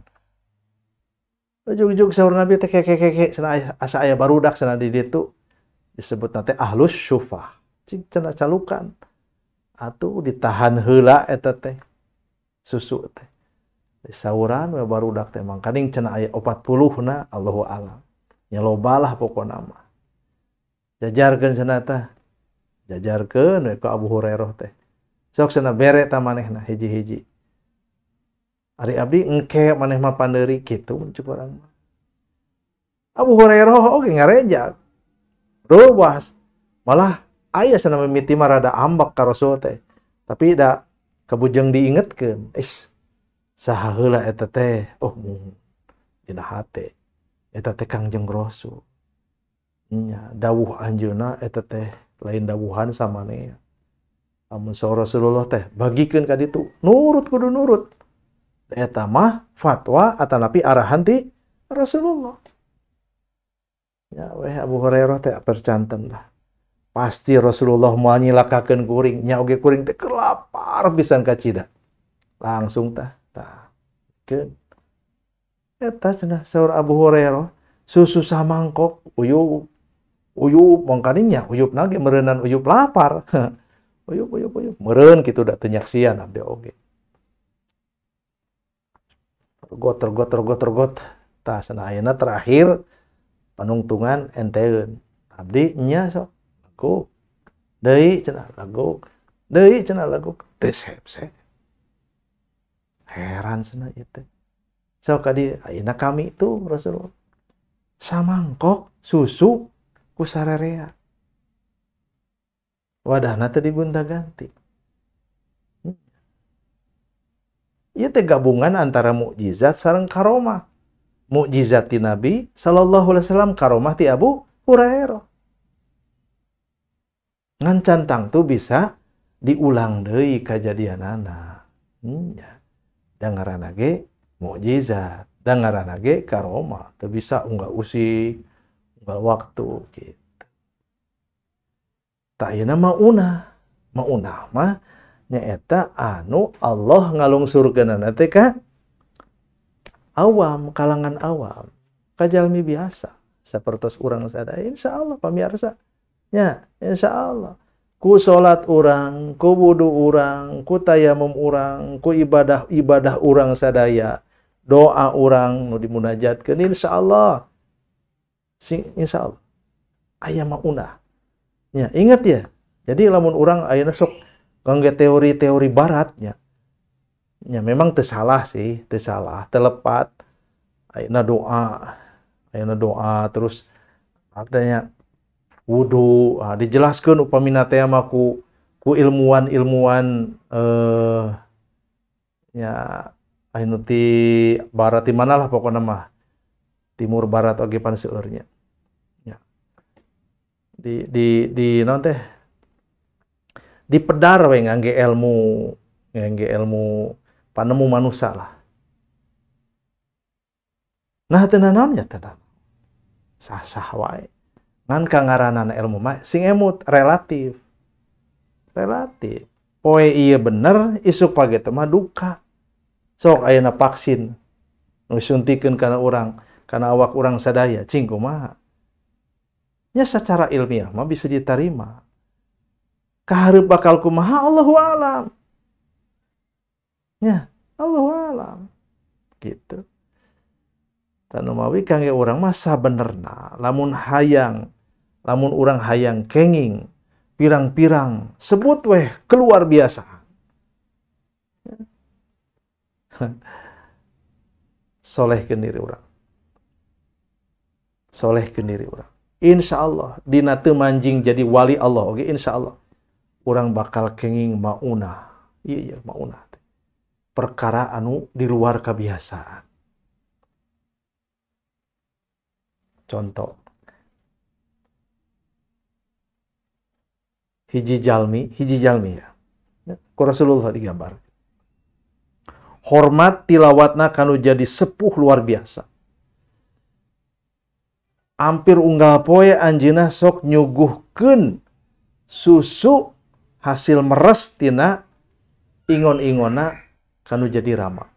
Ujug-ujug saur Nabi teh keke-keke cenah asa aya barudak cenah di ditu. Disebutna teh ahlus syufah. Cing cenah calukan. Atuh ditahan heula eta teh. Susu teh. Sauran we barudak teh mangkaning cenah aya 40 na Allahu alam. Nya loba lah pokona mah. Jajarkeun cenah tah. Jajarkeun we ka Abu Hurairah teh. Sok cenah bere ta manehna hiji-hiji. Ari abdi engke maneh mah pandeuri kitu cek urang mah. Abu Hurairah oge ngarejak. Reuwas. Malah aya cenah mimiti mah rada ambek ka Rasul teh. Tapi da kabujeng diingetkeun. Is saha heula eta teh? Oh, dina hate. Eta teh Kangjeng Rasul. Nya dawuh anjeunna eta teh lain dawuhan samanea. Amun saur Rasulullah teh bagikeun ka ditu, nurut kudu nurut. Eta mah fatwa atanapi arahan ti Rasulullah. Ya weh Abu Hurairah teh percanten lah. Pasti Rasulullah moal nyilakakeun kuring, nya oge kuring teh kelapar pisan kacida. Langsung tah tah. Keun. Eta cenah saur Abu Hurairah, susu samangkok uyup. Uyup mangkaninya uyupna ge meureunnan uyup lapar. Uyup uyup uyup meureun kitu da teu nyaksian abdi oge. Got got got got tah cenah ayeuna terakhir panungtungan enteun abdi nya sok lagu deui cenah lagu deui cenah lagu teu sep-sep heran cenah ieu teh sok ka dieu ayeuna kami tuh Rasulullah samangkok susu ku sarerea wadahna teh digonta-ganti. Ieu teh gabungan antara mukjizat sareng karomah. Mukjizat ti Nabi sallallahu alaihi wasallam, karomah ti Abu Hurairah. Ngan cantang tuh bisa diulang deui kajadianana. Nya. Da ngaranna ge mukjizat, da ngaranna ge karomah, teu bisa unggal usik, unggal waktu gitu. Tah ayeuna maunah, maunah mah nyaeta anu Allah ngalungsurkeunana teh ka awam, kalangan awam, ka jalmi biasa sapertos urang sadaya insyaallah pamirsa nya insyaallah ku salat urang, ku wudu urang, ku tayamum urang, ku ibadah-ibadah urang sadaya, doa urang nu dimunajatkeun insyaallah sing insyaallah aya maunah nya. Ingat ya, jadi lamun urang ayeuna sok ngangge teori-teori baratnya, ya memang teu salah sih, teu salah, telepat. Ayeuna doa terus artinya wudu, dijelaskeun upamina teh mah ku ilmuwan-ilmuwan ya anu ti barat ti mana lah pokona mah. Timur barat oge pan seueurnya. Ya. Di naon teh? Dipedar we ngangge ilmu panemu manusia lah. Nah teu nanaon nya teu sah-sah wae. Ngan ka ngaranana ilmu mah sing emut relatif. Relatif. Poe ieu bener, isuk pagi teh mah duka. Sok ayeuna vaksin nu suntikeun kana urang, kana awak urang sadaya, cing kumaha. Nya secara ilmiah mah bisa diterima. Kahareup bakal kumaha Allahu alam. Ya, Allahu alam. Gitu. Tanu mawi kangge urang mah sabenerna lamun hayang, lamun urang hayang kenging pirang-pirang sebut weh keluar biasa. Solehkeun diri urang. Solehkeun diri urang. Insyaallah dina teu manjing jadi wali Allah oge insyaallah. Urang bakal kenging maunah. Iya, iya maunah. Perkara anu di luar kebiasaan. Contoh. Hiji jalmi ya. Ku Rasulullah digambar. Hormat tilawatna kanu jadi sepuh luar biasa. Hampir unggal poe anjeunna sok nyuguhkeun susu hasil meres tina ingon-ingona kanu jadi rama.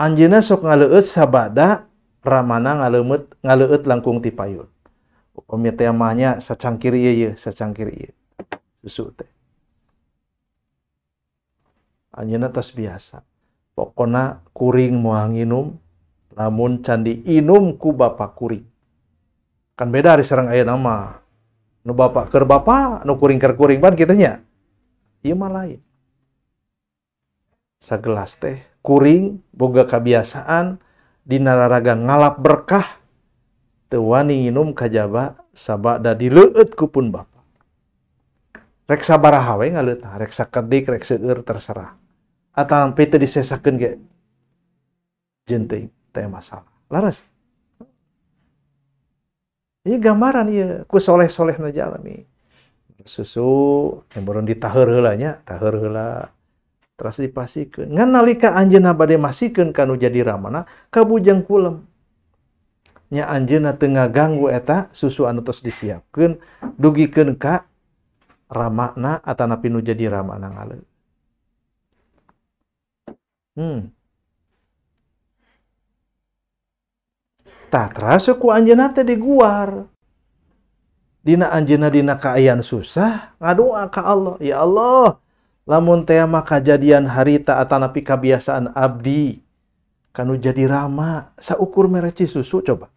Anjeunna sok ngaleueut sabada ramana ngaleueut langkung ti payun. Upami teh mah nya sacangkir ieu ye, sacangkir ieu susu teh. Anjeunna tos biasa. Pokona kuring moal nginum lamun can diinum ku bapa kuring. Kan beda ari sareng ayeuna mah. Nu bapak keur bapak, nu kuring keur kuring pan kitu nya. Ieu mah lain. Sagelas teh kuring boga kabiasaan dina raraga ngalap berkah teu wani nginum kajaba sabada dileueut ku pun bapa. Rek sabaraha we ngaleut, rek sakedik, rek seueur terserah. Atampi teu disesakeun ge jeung teuing teh masalah. Laras. Ieu gambaran ieu ku soleh-solehna jalmi. Susu yang baru ditaheur heula nya, taheur heula teras dipasikeun. Ngan nalika anjeunna bade masikeun ka nu jadi ramana, ka bujang kulem. Nya anjeunna teu ngaganggu eta susu anu tos disiapkeun, dugikeun ka ramana atanapi nu jadi ramana ngaleut. Tah teras ku anjeunna teh diguar. Dina anjeunna dina kaayaan susah ngadoa ka Allah, ya Allah, lamun teh mah kajadian harita atanapi kabiasaan abdi kanu jadi rama saukur mereci susu coba.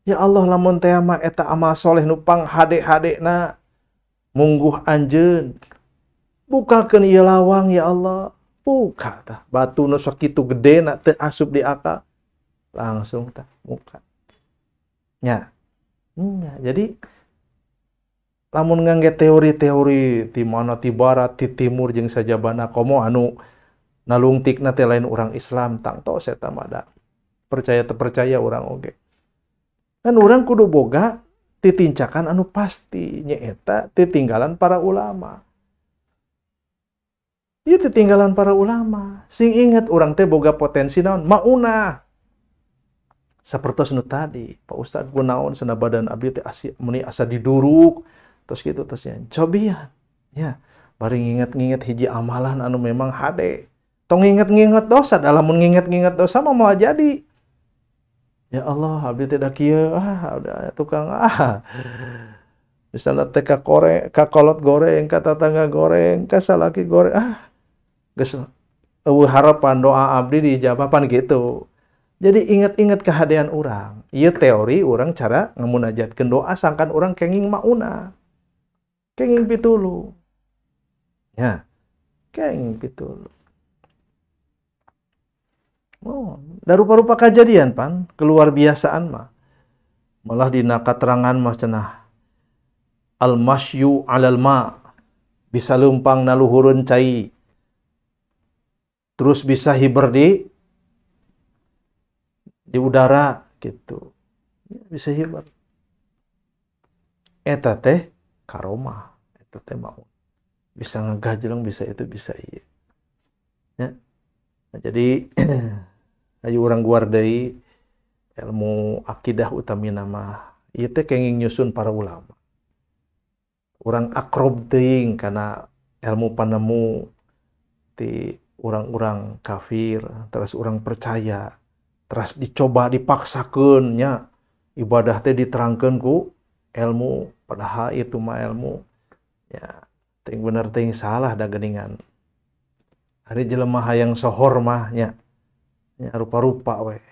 Ya Allah, lamun teh mah eta amal soleh nu pang hade-hadena mungguh anjeun, bukakeun ieu lawang ya Allah. Buka tah batu nu sakitu gedena teu asup di akal, langsung tah muka. Nya. Nya, jadi lamun ngangge teori-teori ti mana ti barat, ti timur jeung sajabana komo anu nalungtikna teh lain urang Islam tangtos eta mah da. Percaya teu percaya urang oge. Kan urang kudu boga titincakan anu pasti nyaeta titinggalan para ulama. Ieu titinggalan para ulama. Sing inget urang teh boga potensi naon? Maunah. Sapertos nu tadi, Pak Ustad kunaon cenah badan abdi teh meni asa diduruk terus gitu terus ya. Cobian ya, bari nginget-nginget hiji amalan anu memang hade. Tong nginget-nginget dosa, da lamun nginget-nginget dosa mah moal jadi. Ya Allah, abdi teh da kieu, ah udah tukang ah. Misalnya teh ka koreng, ka kolot goreng, ka tatangga goreng, ka salaki goreng, ah geus eueuh harapan doa abdi diijabahan gitu. Jadi ingat-ingat kehadean urang. Ieu teori urang cara ngamunajatkeun doa sangkan urang kenging mauna. Kenging pitulung. Ya. Kenging pitulung. Oh, da rupa-rupa kajadian pan, keluar biasaan mah. Malah dina katerangan mah cenah al-masyu 'alal ma, bisa leumpang na luhureun cai. Terus bisa hiber di udara gitu. Bisa hiber. Eta teh karomah, eta teh mau. Bisa ngagajleng, bisa itu, bisa ieu. Ya. Nah, jadi ayo urang guar deui ilmu akidah utamina mah ieu teh kenging nyusun para ulama. Urang akrob teuing kana ilmu panemu ti urang-urang kafir, terus urang percaya, terus dicoba dipaksakeun nya ibadah teh diterangkeun ku ilmu, padahal itu mah ilmu ya teuing bener teuing salah da geuningan. Ari jelema hayang sohor mah nya, nya rupa-rupa we.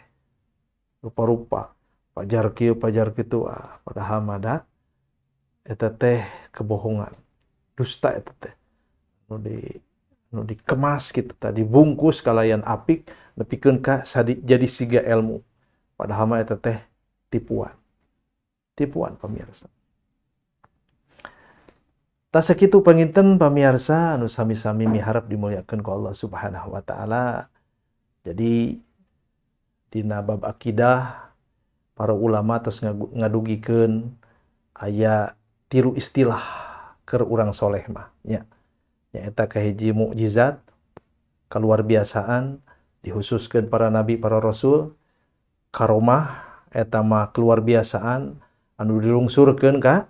Rupa-rupa pajar kieu pajar kitu, ah padahal mah da eta teh kebohongan, dusta eta teh. Nu dikemas kitu tah, dibungkus kalayan apik nepikeun ka jadi siga ilmu. Padahal mah eta teh tipuan. Tipuan pemirsa. Tah sakitu panginten pamirsa anu sami-sami miharap dimuliakeun ku Allah Subhanahu wa taala. Jadi dina bab akidah para ulama tos ngadugikeun aya tilu istilah keur urang soleh mah nya. Nyaeta kahiji mukjizat, kaluarbiasaan dihususkeun para nabi para rasul, karomah eta mah keluarbiasaan anu dilungsurkeun ka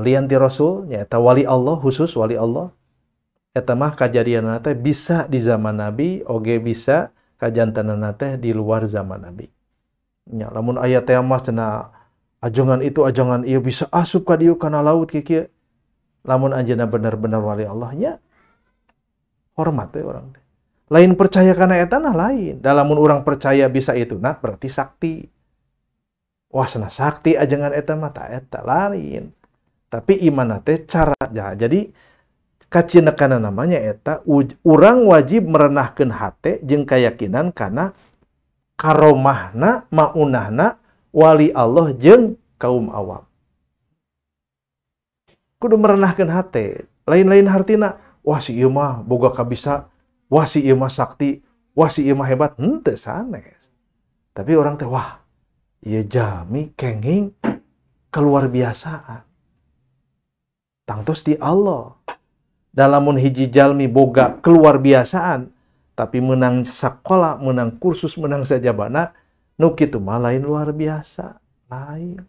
lian ti rasul nyaeta wali Allah, khusus wali Allah. Eta mah kajadianna teh bisa di zaman nabi oge bisa kajantanana teh di luar zaman nabi. Nya lamun aya teh mah cenah ajongan itu ajongan ieu bisa asup ka dieu kana laut kieu. Lamun anjeunna bener-bener wali Allah nya Hormat we urang teh. Lain percaya kana eta nah lain. Da lamun urang percaya bisa itu nah berarti sakti. Wah cenah sakti ajengan eta mah ta eta lain. Tapi iman teh cara ya, jadi kacinekana namanya eta urang wajib merenahkeun hate jeung keyakinan kana karomahna maunahna wali Allah jeung kaum awam. Kudu merenahkeun hate. Lain-lain hartina wah si ieu mah boga kabisa, wah si ieu mah sakti, wah si ieu mah hebat, henteu sanes. Tapi orang teh wah ieu jalmi kenging keluar biasaan. Tangtos di Allah. Dalamun hiji jalmi boga keluar biasaan, tapi menang sekolah, menang kursus, menang sajabana, nu kitu mah lain luar biasa, lain.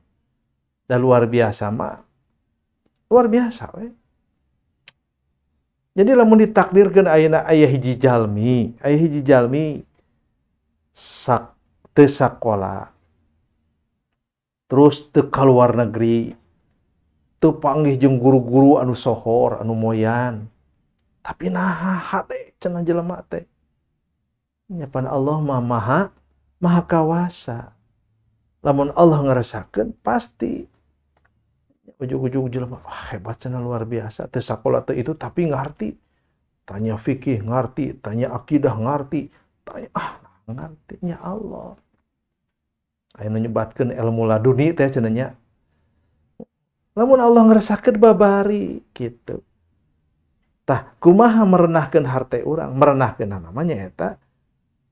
Da luar biasa mah luar biasa we. Jadi lamun ditakdirkeun ayeuna aya hiji jalmi sak teu sakola, terus teu ka luar negeri, teu panggih jeung guru-guru anu sohor, anu moyan. Tapi naha hade cenah jelema teh. Nya pan Allah mah maha kawasa. Lamun Allah ngerasakeun pasti ujug-ujug jelema wah hebat cenah luar biasa, teu sakola teu itu tapi ngarti. Tanya fikih ngarti, tanya akidah ngarti, tanya ngarti nya Allah. Aya nu nyebatkeun ilmu laduni teh cenah nya. Lamun Allah ngerasakeun babari kitu. Tah kumaha merenahkeun harte urang? Merenahkeun namanya eta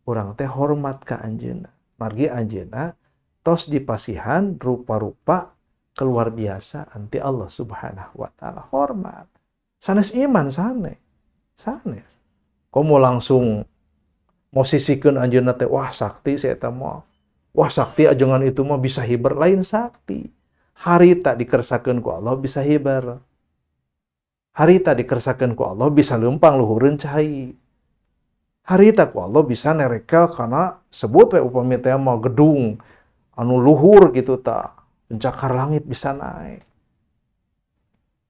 urang teh hormat ka anjeunna. Margi anjeunna tos dipasihan rupa-rupa keluar biasa anti Allah Subhanahu wa taala. Hormat. Sanes iman sanes. Sanes. Komo langsung mosisikeun anjeunna teh wah sakti si eta mah. Wah sakti ajengan itu mah bisa hiber, lain sakti. Harita dikersakeun ku Allah bisa hiber. Harita dikersakeun ku Allah bisa leumpang luhureun cai. Harita ku Allah bisa nerekel kana sebut we upami teh mah gedung anu luhur gitu ta. Pencakar langit bisa naik.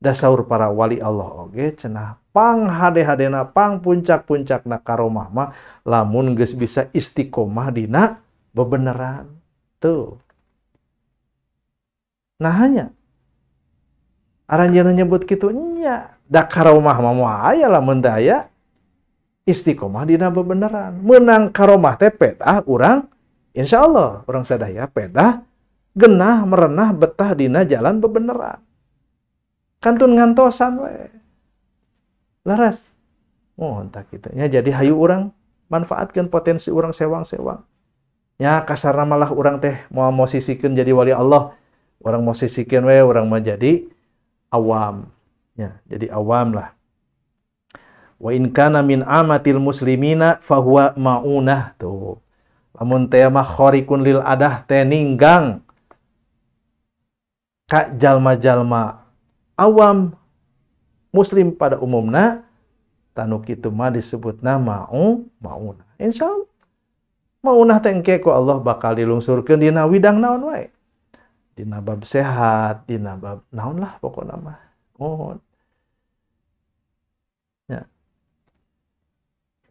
Dasaur para wali Allah oge cenah pang hade-hadena pang puncak-puncakna karomah mah lamun geus bisa istiqomah dina bebeneran. Tuh. Nah hanya aranjeunna nyebut kitu nya da karomah mah moal aya lamun teu aya istiqomah dina bebeneran. Meunang karomah teh pedah urang insyaallah urang sadaya pedah genah merenah betah dina jalan bebeneran. Kantun ngantosan we. Laras. Oh entah kitu nya jadi hayu urang manfaatkeun potensi urang sewang-sewang. Nya kasarna malah urang teh moal mosisikeun jadi wali Allah. Orang mau sisikeun we, orang mau jadi awam. Ya, jadi awam lah. Wa in kana min amatil muslimina fahuwa maunah tuh. Lamun teh mah khariqun lil adah teh ninggang ka jalma-jalma awam muslim pada umumna tanu kitu mah disebutna maunah. Insyaallah maunah teh engke ku Allah bakal dilungsurkeun dina widang naon wae. Dina bab sehat, dina bab naon lah pokokna mah. Oh. Ya.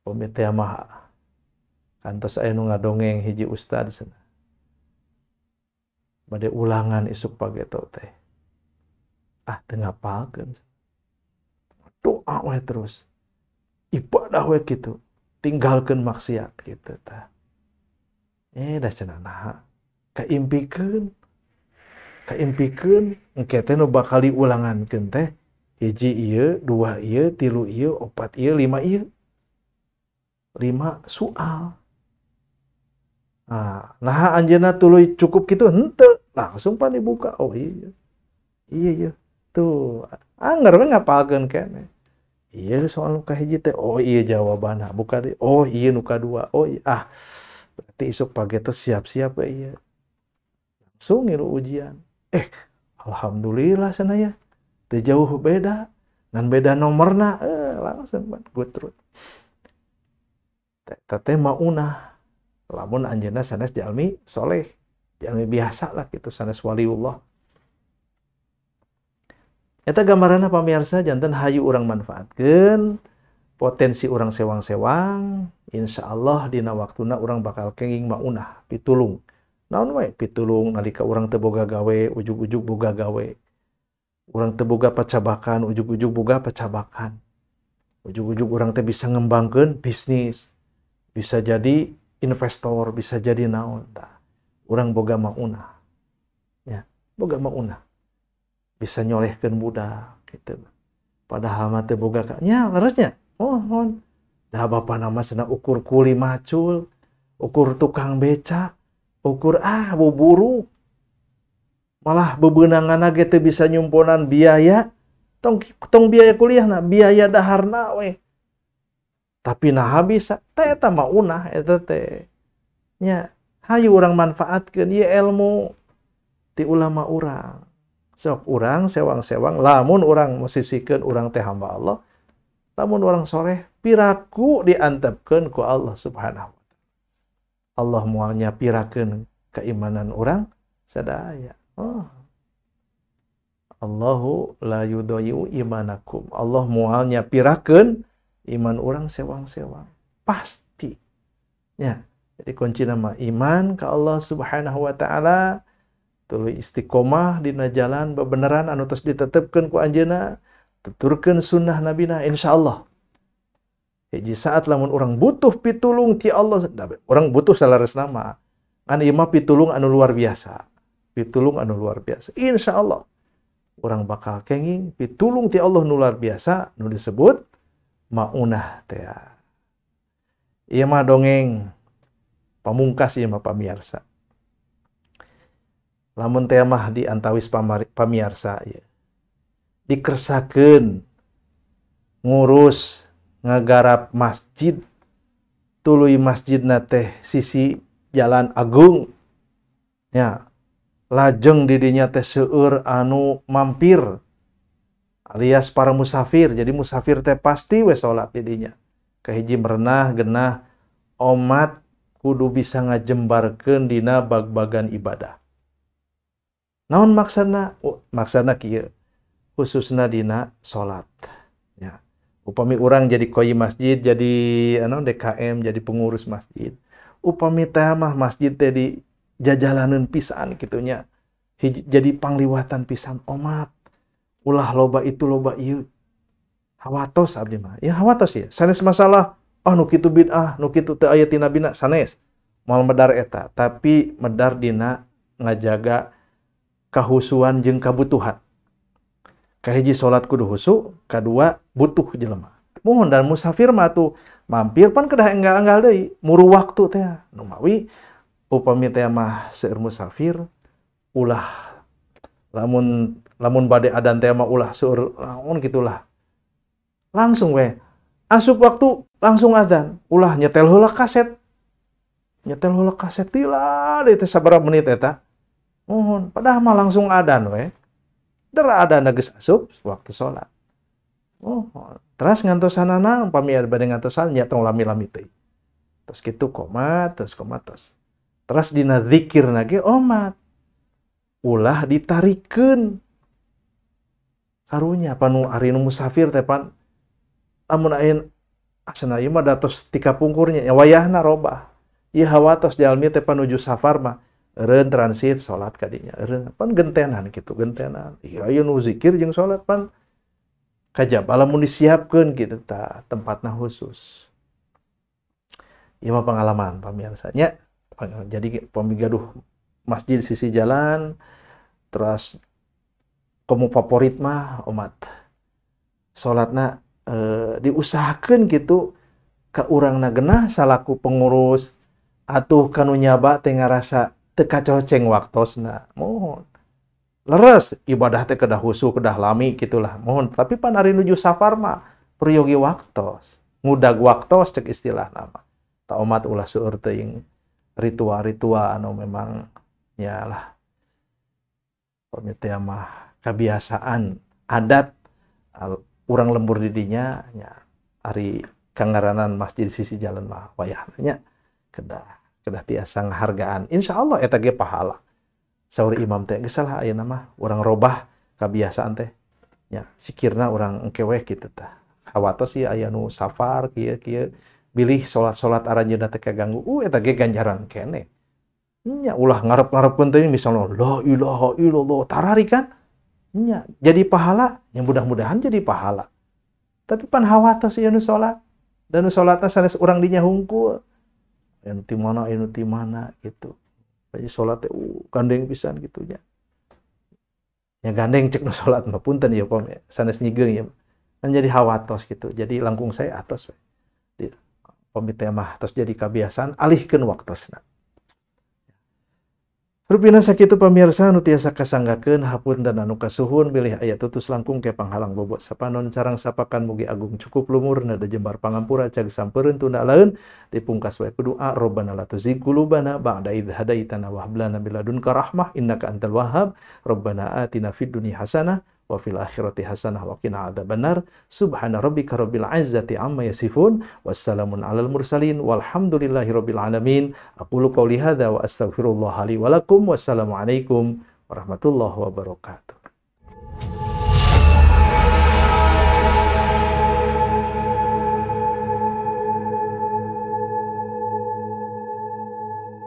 Upami teh mah kantos aya nu ngadongeng hiji ustad cenah. Bade ulangan isuk pageto teh. Ah teu ngapalkeun. Doa we terus. Ibadah we kitu. Tinggalkeun maksiat kitu tah. Da cenah naha kaimpikeun. Kaimpikeun engke teh nu bakal diulangankeun teh hiji ieu, dua ieu, tilu ieu, opat ieu, lima ieu. 5 soal. Nah, naha anjeunna tuluy cukup kitu henteu, langsung pan dibuka. Oh iya. Iya iya. Tuh, angger we ngapalkeun keneh. Iya soal nu kahiji teh, oh iya jawabanna, buka deui. Oh iya nu kadua. Oh iya. Ah, berarti isuk pagi teh siap-siap we ieu. Langsung ngilu ujian. Alhamdulillah cenah ya. Teu jauh beda, ngan beda nomorna, langsung pan gutrut. Eta teh maunah. Lamun anjeunna sanes jalmi soleh, jalmi biasa lah gitu, sanes waliullah. Eta gambaranna pamirsa janten hayu urang manfaatkeun Potensi urang sewang-sewang, insyaallah dina waktuna urang bakal kenging maunah pitulung. Naon wae pitulung nalika urang teu boga gawe, ujug-ujug boga gawe. Urang teu boga pacabakan, ujug-ujug boga pacabakan. Ujug-ujug urang teh bisa ngembangkeun bisnis, bisa jadi investor, bisa jadi naon tah. Urang boga maunah. Ya, boga maunah. Bisa nyolehkeun budak gitu. Padahal mah teu boga ka nya leresnya. Mohon. Dah bapa nama cenah ukur kuli macul, ukur tukang becak, ukur buburu. Malah bebeunanganna ge teu bisa nyumponan biaya, tong biaya kuliahna, biaya daharna we. Tapi naha bisa, teh eta maunah eta teh. Nya, hayu urang manfaatkeun ieu ilmu ti ulama urang. Sok urang sewang-sewang lamun urang musisikeun urang teh hamba Allah. Lamun orang soleh piraku diantepkeun ku Allah Subhanahu wa taala. Allah moal nyapirakeun keimanan urang sadaya. Oh. Allahu la yudayyu imanakum. Allah moal nyapirakeun iman urang sewang-sewang. Pasti. Ya, jadi kunci nama iman ka Allah Subhanahu wa taala, tuluy istiqomah dina jalan bebeneran anu tos ditetepkeun ku anjeunna. Tuturkeun sunnah nabina insyaallah. Hiji saat lamun urang butuh pitulung ti Allah, urang butuh salaresna mah. Ngan ieu mah pitulung anu luar biasa. Pitulung anu luar biasa. Insyaallah urang bakal kenging pitulung ti Allah nu luar biasa nu disebut maunah teh. Ieu mah dongeng pamungkas ieu mah pamiarsa. Lamun teh mah di antawis pamiarsa ieu. Dikersakeun ngurus ngagarap masjid, tuluy masjidna teh sisi jalan agung nya, lajeng didinya teh seueur anu mampir alias para musafir. Jadi musafir teh pasti we salat didinya. Kahiji merenah genah omat kudu bisa ngajembarkeun dina bag-bagan ibadah. Naon maksana? Maksana kieu, khususna dina salat. Ya. Upami urang jadi koi masjid, jadi anu DKM, jadi pengurus masjid. Upami teh mah masjid teh di jajalaneun pisan kitu nya. Jadi pangliwatan pisan omat. Ulah loba itu loba ieu. Hawatos abdi mah. Ya hawatos ya. Sanes masalah nu kitu bid'ah, nu kitu teu aya tina bina sanes. Moal medar eta, tapi medar dina ngajaga kahusuan jeung kabutuhan. Kahiji salat kudu husu, kadua butuh jelema. Mohon dan musafir mah tuh mampir pan kedah enggal-enggal deui, muru waktu teh. Nu mawi upami teh mah seueur musafir ulah lamun bade adan teh mah ulah seueur naon gitulah. Langsung we asup waktu langsung adan, ulah nyetel heula kaset. Nyetel heula kaset tila deui teh sabaraha menit eta. Mohon, padahal mah langsung adan we. Dera ada geus asup waktu salat. Oh, teras ngantosanana umpami bade ngantosan nya tong lami-lami teh. Terus kitu komat, terus komat terus. Teras dina zikirna ge omat. Ulah ditarikeun. Karunya panu ari nu musafir teh pan lamun aya asana ieu mah da tos tika pungkurnya nya wayahna robah. Ieu hawatos jalmi teh panuju safar mah eureun transit salat kadinya eureun pan gentenan kitu gentenan. Ieu aya nu zikir jeung salat pan kajaba lamun disiapkeun kitu tah tempatna khusus. Ieu mah pengalaman pamirsa nya. Jadi pamigaduh masjid sisi jalan terus komo favorit mah omat salatna diusahakeun kitu ka urangna genah salaku pengurus atuh kanu nyaba teh ngarasa teu kacoceng waktosna. Mohon leres ibadah teh kedah husu kedah lami gitulah mohon, tapi pan ari nuju safar mah peryogi waktos ngudag waktos cek istilah nama ta omat ulah seueur teuing ritual-ritual anu memang nya lah pami teh mah kebiasaan adat urang lembur didinya nya ari kangaranan masjid sisi jalan mah wayahna nya kedah tiasa ngahargaan. Insyaallah eta ge pahala. Saur imam teh geus salah ayeuna mah urang robah kebiasaan teh nya sikirna urang engke weh kitu tah. Hawatos ieu aya nu safar kieu-kieu bilih salat-salat aranjeunna teh kaganggu, eta ge ganjaran keneh. Nya ulah ngarep-ngarepkeun teh misalna la ilaha illallah tarari kan? Nya jadi pahala, nya mudah-mudahan jadi pahala. Tapi pan hawatos ieu nu salat. Dan nu salatna sanes urang dinya hungkul. Anu ti mana, anu ti mana gitu. Jadi salat teh gandeng pisan gitu nya. Nya gandeng cek nu salat mah punten ieu pom sanes nyigeung ieu. Kan jadi hawatos gitu. Jadi langkung saya atos we. Di pami teh mah tos jadi kabiasaan alihkeun waktosna. Rupina sakitu pamirsa nu tiasa kasanggakeun hapunten anu kasuhun bilih aya tutus langkung ke panghalang bobot sapanon carang sapakan mugi agung cukup lumur nada jembar pangampura cag sampereun tunda laeun dipungkas wae ku doa Robbana la tuzigh qulubana ba'da idh hadaitana wa hab lana min ladunka rahmah innaka antal wahhab Rabbana atina fid dunya hasanah wa fil akhirati hasanah wa qina adzabannar subhana rabbika rabbil izzati amma yasifun wassalamun alal mursalin walhamdulillahi rabbil alamin aqulu qouli hadza wa astaghfirullaha li wa lakum wassalamu alaikum warahmatullahi wabarakatuh.